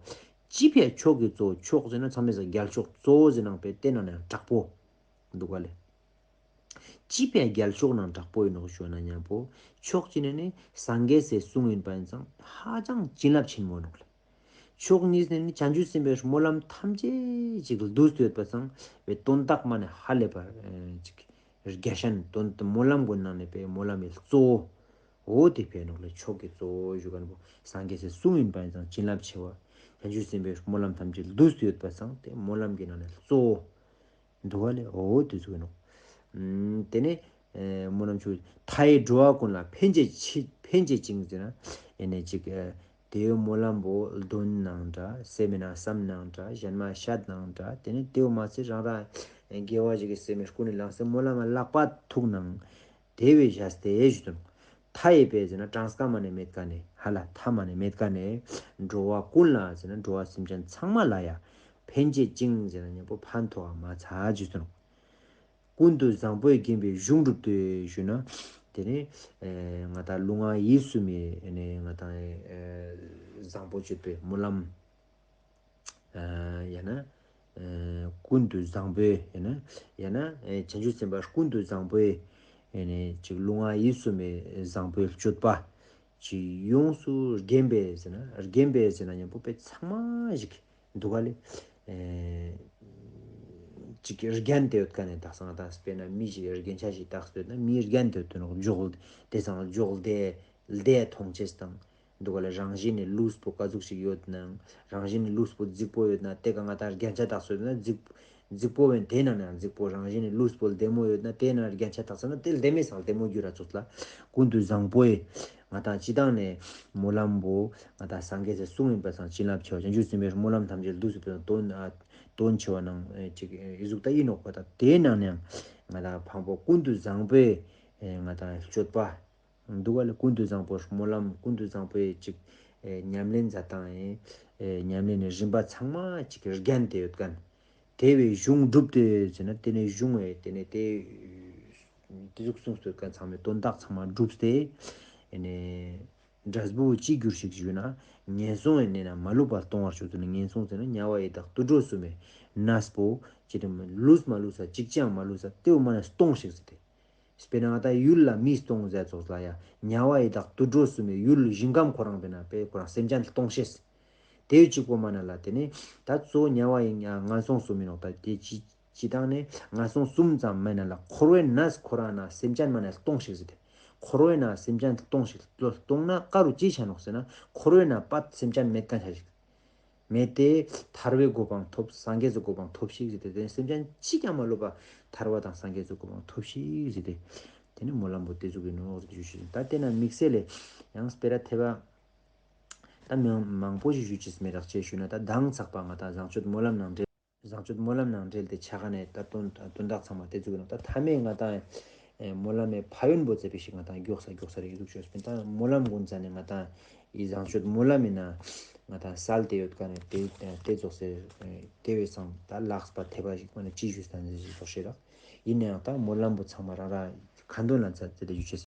ཅི་ཕི་ཡ་མཆོག་གི་གཙོ་བོ་མཆོག་ཟེར་ན་ཚང་མའི་སང་རྒྱལ་མཆོག་གཙོ་བོ་ཟེར་ནང་པའི་དེ་ནང་ནེ་དྲག་པོ་འདུག་ག་ལེ། ཅི་ཕི་ཡ་རྒྱལ་མཆོག་ནང་དྲག་པོ་ཡིན་ནོག་ཞུ་ན་མཉམ་པོ་མཆོག་ཅི་ནེ་ནི་སངས་རྒྱས་སི་གསུང་ཡིན་པ་ཡིན་ཙང་ཧ་ཅང་བྱིན་རླབས་ཆེན་མོ་ནོག་ལེ། མཆོག་གཉིས་ནི་ནི་བྱང་ཆུབ་སེམས་དཔའི་སྨོན་ལམ་ཐམས་ཅད་ཅིག་བསྡུས་ཏེ་ཡོད་པ་སང་བའི་དོན་དག་མ་ནེ་ཧ་ལས་པ་ཨེ་ཅིག་རྒྱ་ཤན་དོན་དུ་སྨོན་ལམ་གུན་ནང་ནེ་པའི་སྨོན་ལམ་མི་གཙོ་བོ་འོ་དེ་ཕི་ཡ་ནོག་ལེ། མཆོག་གི་གཙོ་བོ་ཞུ་མཁན་པོ་སངས་རྒྱས་སི་གསུང་ཡིན་པ་ཡིན་ཙང་བྱིན་རླབས་ཆེ་བ། བྱང་ཆུབ་སེམས་དཔའི་སྨོན་ལམ་ཐམས་ཅད་བསྡུས་ཏེ་ཡོད་པ་སང་དེ་སྨོན་ལམ་གྱི་ནང་ནེ་གཙོ་བོ་འདུག་ག་ལེ། འོ་དེ་ཟུག་ཡིན་ནོག་ཨུམ། དེ་ནེ་ཨེ་སྨོན་ལམ་མཆོག་མཐའ་ཡས་འགྲོ་བ་ཀུན་ལ་ཕན་བྱེད་ཕྱིར་ཕན་བྱེད་ཅིང་ཟེར་ན་ཨེ་ནེ་ཅིག་ཨེ་དེའི་སྨོན་ལམ་པོ་གདོན་ནང་འདྲ་སེམས་མི་ནང་བསམ་ནང་འདྲ་གཞན་མ་བཤད་ནང་འདྲ་དེ་ནེ་དེའུ་མ་ཚད་རང་རང་དགེ་བ་ཞིག་གི་སེམས་མི་ཀུན་ནི་ལང་སེ་སྨོན་ལམ་ལག་པ་ཐུག་ནང་དེ་བས་བྱས་ཏེ་ཞུ་དོན། མཐའ་ཡས་པའི་ཟེར་ན་གྲངས་ཀ་མ་ནེ་མེད་ཀ་ནེ་ཧ་ལ་མཐའ་མ་ནེ་མེད་ཀ་ནེ་འགྲོ་བ་ཀུན་ལ་ཟེར་ན་འགྲོ་བ་སེམས་ཅན་ཚང་མ་ལ་ཡ་ཕན་བྱེད་ཅིང་ཟེར་ན་མཉམ་པོ་ཕན་ཐོགས་མ་ཚད་ཞུ་དོན། ཀུན་ཏུ་བཟང་པོས་བརྒྱན་པའི་གཞུང་གྲུབ་སྟེ་ཞུ་ན། དེ་ནེ་ཨེ་ང་ཏང་ལུས་ངག་ཡིད་གསུམ་མི་ཨེ་ནེ་ང་ཏང་ཨེ་བཟང་པོ་སྤྱོད་པའི་སྨོན་ལམ་ཨ་ཡང་ན་ཨེ་ཀུན་ཏུ་བཟང་པོས་ཡང་ན་ཡང་ན་ཨེ་བྱང་ཆུབ་སེམས་དཔའ་ཀུན་ཏུ་བཟང་པོས་ཨེ་ནེ་ཅིག་ལུས་ངག་ཡིད་གསུམ་མི་བཟང་པོའི་སྤྱོད་པ་ཅིག་ཡོངས་སུ་བརྒྱན་པའི་ཟེར་ན་བརྒྱན་པའི་ཟེར་ན་མཉམ་པོ་པའི་ཚང་མ་ཞིག་འདུག་ག་ལེ། ཨེ་ཅིག་གི་རྒྱན་དེ་ཡོད་ཀ་ནེ་དག་སང་དག་དཔེར་ན་མི་ཞིག་རྒྱན་ཆ་ཞིག་བཏགས་ཏེ་ཡོད་ན་མིའི་རྒྱན་དེ་ཡོད་དོ་ནོག་འཇོག་དེ་སང་འཇོག་ལྡེ་ལྡེ་མཐོང་ཅེས་དང་འདུག་ག་ལེ། རང་བཞིན་ནི་ལུས་པོ་ག་ཟུག་ཞིག་ཡོད་ནའང་རང་བཞིན་ནི་ལུས་པོ་རྫིག་པོ་ཡོད་ན་དེ་ག་ང་ཏང་རྒྱན་ཆ་བཏགས་ཏེ་ཡོད་ན་རྫིག་རྫིག་པོ་བས་དེ་ནང་ནེ་རྫིག་པོ་རང་བཞིན་ནི་ལུས་པོ་ལྡེ་མོ་ཡོད་ན་དེ་ནང་རྒྱན་ཆ་བཏགས་ན་དེ་ལྡེ་མོའི་སང་ལྡེ་མོ་འགྱུར་ར་ཙོགས་ལ་ཀུན་ཏུ་བཟང་པོས་ང་ཏང་སྤྱི་བཏང་ནེ་སྨོན་ལམ་པོ་ང་ཏང་སངས་རྒྱས་སི་གསུང་ཡིན་པ་སང་བྱིན་རླབས་ཆེ་བ་བྱང་ཆུབ་སེམས་དཔའི་སྨོན་ལམ་ཐམས་ཅད་བསྡུས་སུ་དོན་ཨ་དོན་ཆེ་བ་ནང་ཨེ་ཅིག་ཨེ་ཟུག་ད་ཡིན་ནོག་པ་ད་དེའི་ནང་ནེ་ང་ཏང་འཕགས་པ་ཀུན་ཏུ་བཟང་པོས་ཨེ་ང་ཏང་སྤྱོད་པ་འདུག་ག་ལེ། ཀུན་ཏུ་བཟང་པོ་སྨོན་ལམ་ཀུན་ཏུ་བཟང་པོའི་ཅིག་ཨེ་ཉམས་ལེན་མཛད་སྟངས་ཨེ་ཨེ་ཉམས་ལེན་ནི་རིམ་པ་ཚང་མ་ཅིག་རྒྱན་དེ་ཡོད་མཁན། དེ་བས་གཞུང་གྲུབ་སྟེ་ཟེར་ན་དེ་ནེ་གཞུང་ཨེ་དེ་ནེ་དེ་དེ་ཟུག་གསུངས་ཏེ་ཡོད་མཁན་ཚང་མའི་དོན་དག་ཚང་མ་གྲུབ་སྟེ་ཨེ་ནེ་འབྲས་བུ་ཅི་འགྱུར་ཞིག་ཞུས་ན་ངན་སོང་ཨེ་ནེ་ན་མ་ལུས་པ་གཏོང་བར་ཤོག་ཟེར་ན་ངན་སོང་ཟེར་ན་དམྱལ་བ་ཡི་དྭགས་དུད་འགྲོ་གསུམ་མི་གནས་པོ་ཅི་དེ་ལུས་མ་ལུས་ས་ཅིག་ཅང་མ་ལུས་ས་དེའུ་མ་ནེ་སྟོང་ཞིག་ཟེར་ཏེ། དཔེར་ན་ང་ཏང་ཡུལ་ལ་མི་སྟོང་ཟེར་ཙོགས་ལ་ཡ་དམྱལ་བ་ཡི་དྭགས་དུད་འགྲོ་གསུམ་མི་ཡུལ་ཞིང་ཁམས་ཁོ་རང་དཔེར་ན་པའི་ཁོ་རང་སེམས་ཅན་སྟོང་ཤེས། དེའི་གཅིག་པོ་མ་ན་ལ་དེ་ནེ་ད་གཙོ་བོ་དམྱལ་བ་ཡི་ངན་སོང་གསུམ་མི་ནོག་ད་དེ་ཅི་ཅི་དང་ནེ་ངན་སོང་གསུམ་ཙམ་མ་ན་ལ་འཁོར་བའི་ནང་ཁོ་རང་ན་སེམས་ཅན་མ་ན་སྟོང་ཤིག་ཟེར་ཏེ། འཁོར་བའི་ནང་སེམས་ཅན་སྟོང་ཤིག་སྟོང་ན་ག་རུ་ཅི་ཆ་ནོག་ཟེར་ན་འཁོར་བའི་ནང་པད་སེམས་ཅན་མེད་མཁན་ཆ་ཞིག་མེད་དེ་ཐར་པའི་གོ་འཕང་ཐོབ། སངས་རྒྱས་སི་གོ་འཕང་ཐོབ་ཤིག་ཟེར་ཏེ། དེ་སེམས་ཅན་གཅིག་ཀྱང་མ་ལུས་པ་ཐར་པ་དང་སངས་རྒྱས་སི་གོ་འཕང་ཐོབ་ཤིག་ཟེར་ཏེ། དེ་ནི་སྨོན་ལམ་པོ་དེ་ཟུག་གི་ནོག་ཟེར་ཏེ་ཞུ་ཞུ། ད་དེ་ན་དམིགས་བསལ་ལས་ཡང་སྤེ་ར་ཐེབ་པ་ད་མང་མང་པོ་ཞིག་ཞུ་ཅེས་མེད་རག་ཅེས་ཞུ་ན། ད་མདང་ཚག་པ་ང་ཏང་བཟང་སྤྱོད་སྨོན་ལམ་ནང་འབྲེལ། བཟང་སྤྱོད་སྨོན་ལམ་ནང་འབྲེལ་ཏེ་ཆ་ཁ་ནས་ད་དོན་དོན་དག་ཚང་མ་དེ་ཚུགས་ནོག། ད་མཐའ་མའི་ང་ཏང་ཨེ་སྨོན་ལམ་མི་ཕན་ཡོན་པོ་ཙེ་པིག་ཞིག་ང་ཏང་མགྱོགས་ས་མགྱོགས་ས་རེ་ཟུག་ཅོས་པིན། ད་སྨོན་ལམ་གུན་ཚ་ནས་ང་ཏང་ཨི་བཟང་སྤྱོད་སྨོན་ལམ་མི་ན་ང་ཏང་སལ་ཏེ་ཡོད་ཀ་ནས་དེ་དེ་ཙོགས་སེ་ཨེ་དེ་བས་སང་ད་ལགས་པ་ཐེབ་པ་ཞིག་མ་ནས་ཅི་ཞུས་ཏང་ཟེར་ཞིག་ཙོགས་ཤེས་རག། ཡིན་ནའང་ད་སྨོན་ལམ་པོ་ཚང་མ་རང་རང་ཁ་འདོན་ལ་ཚ་ཙེ་ཏེ་ཡུ་ཆེ་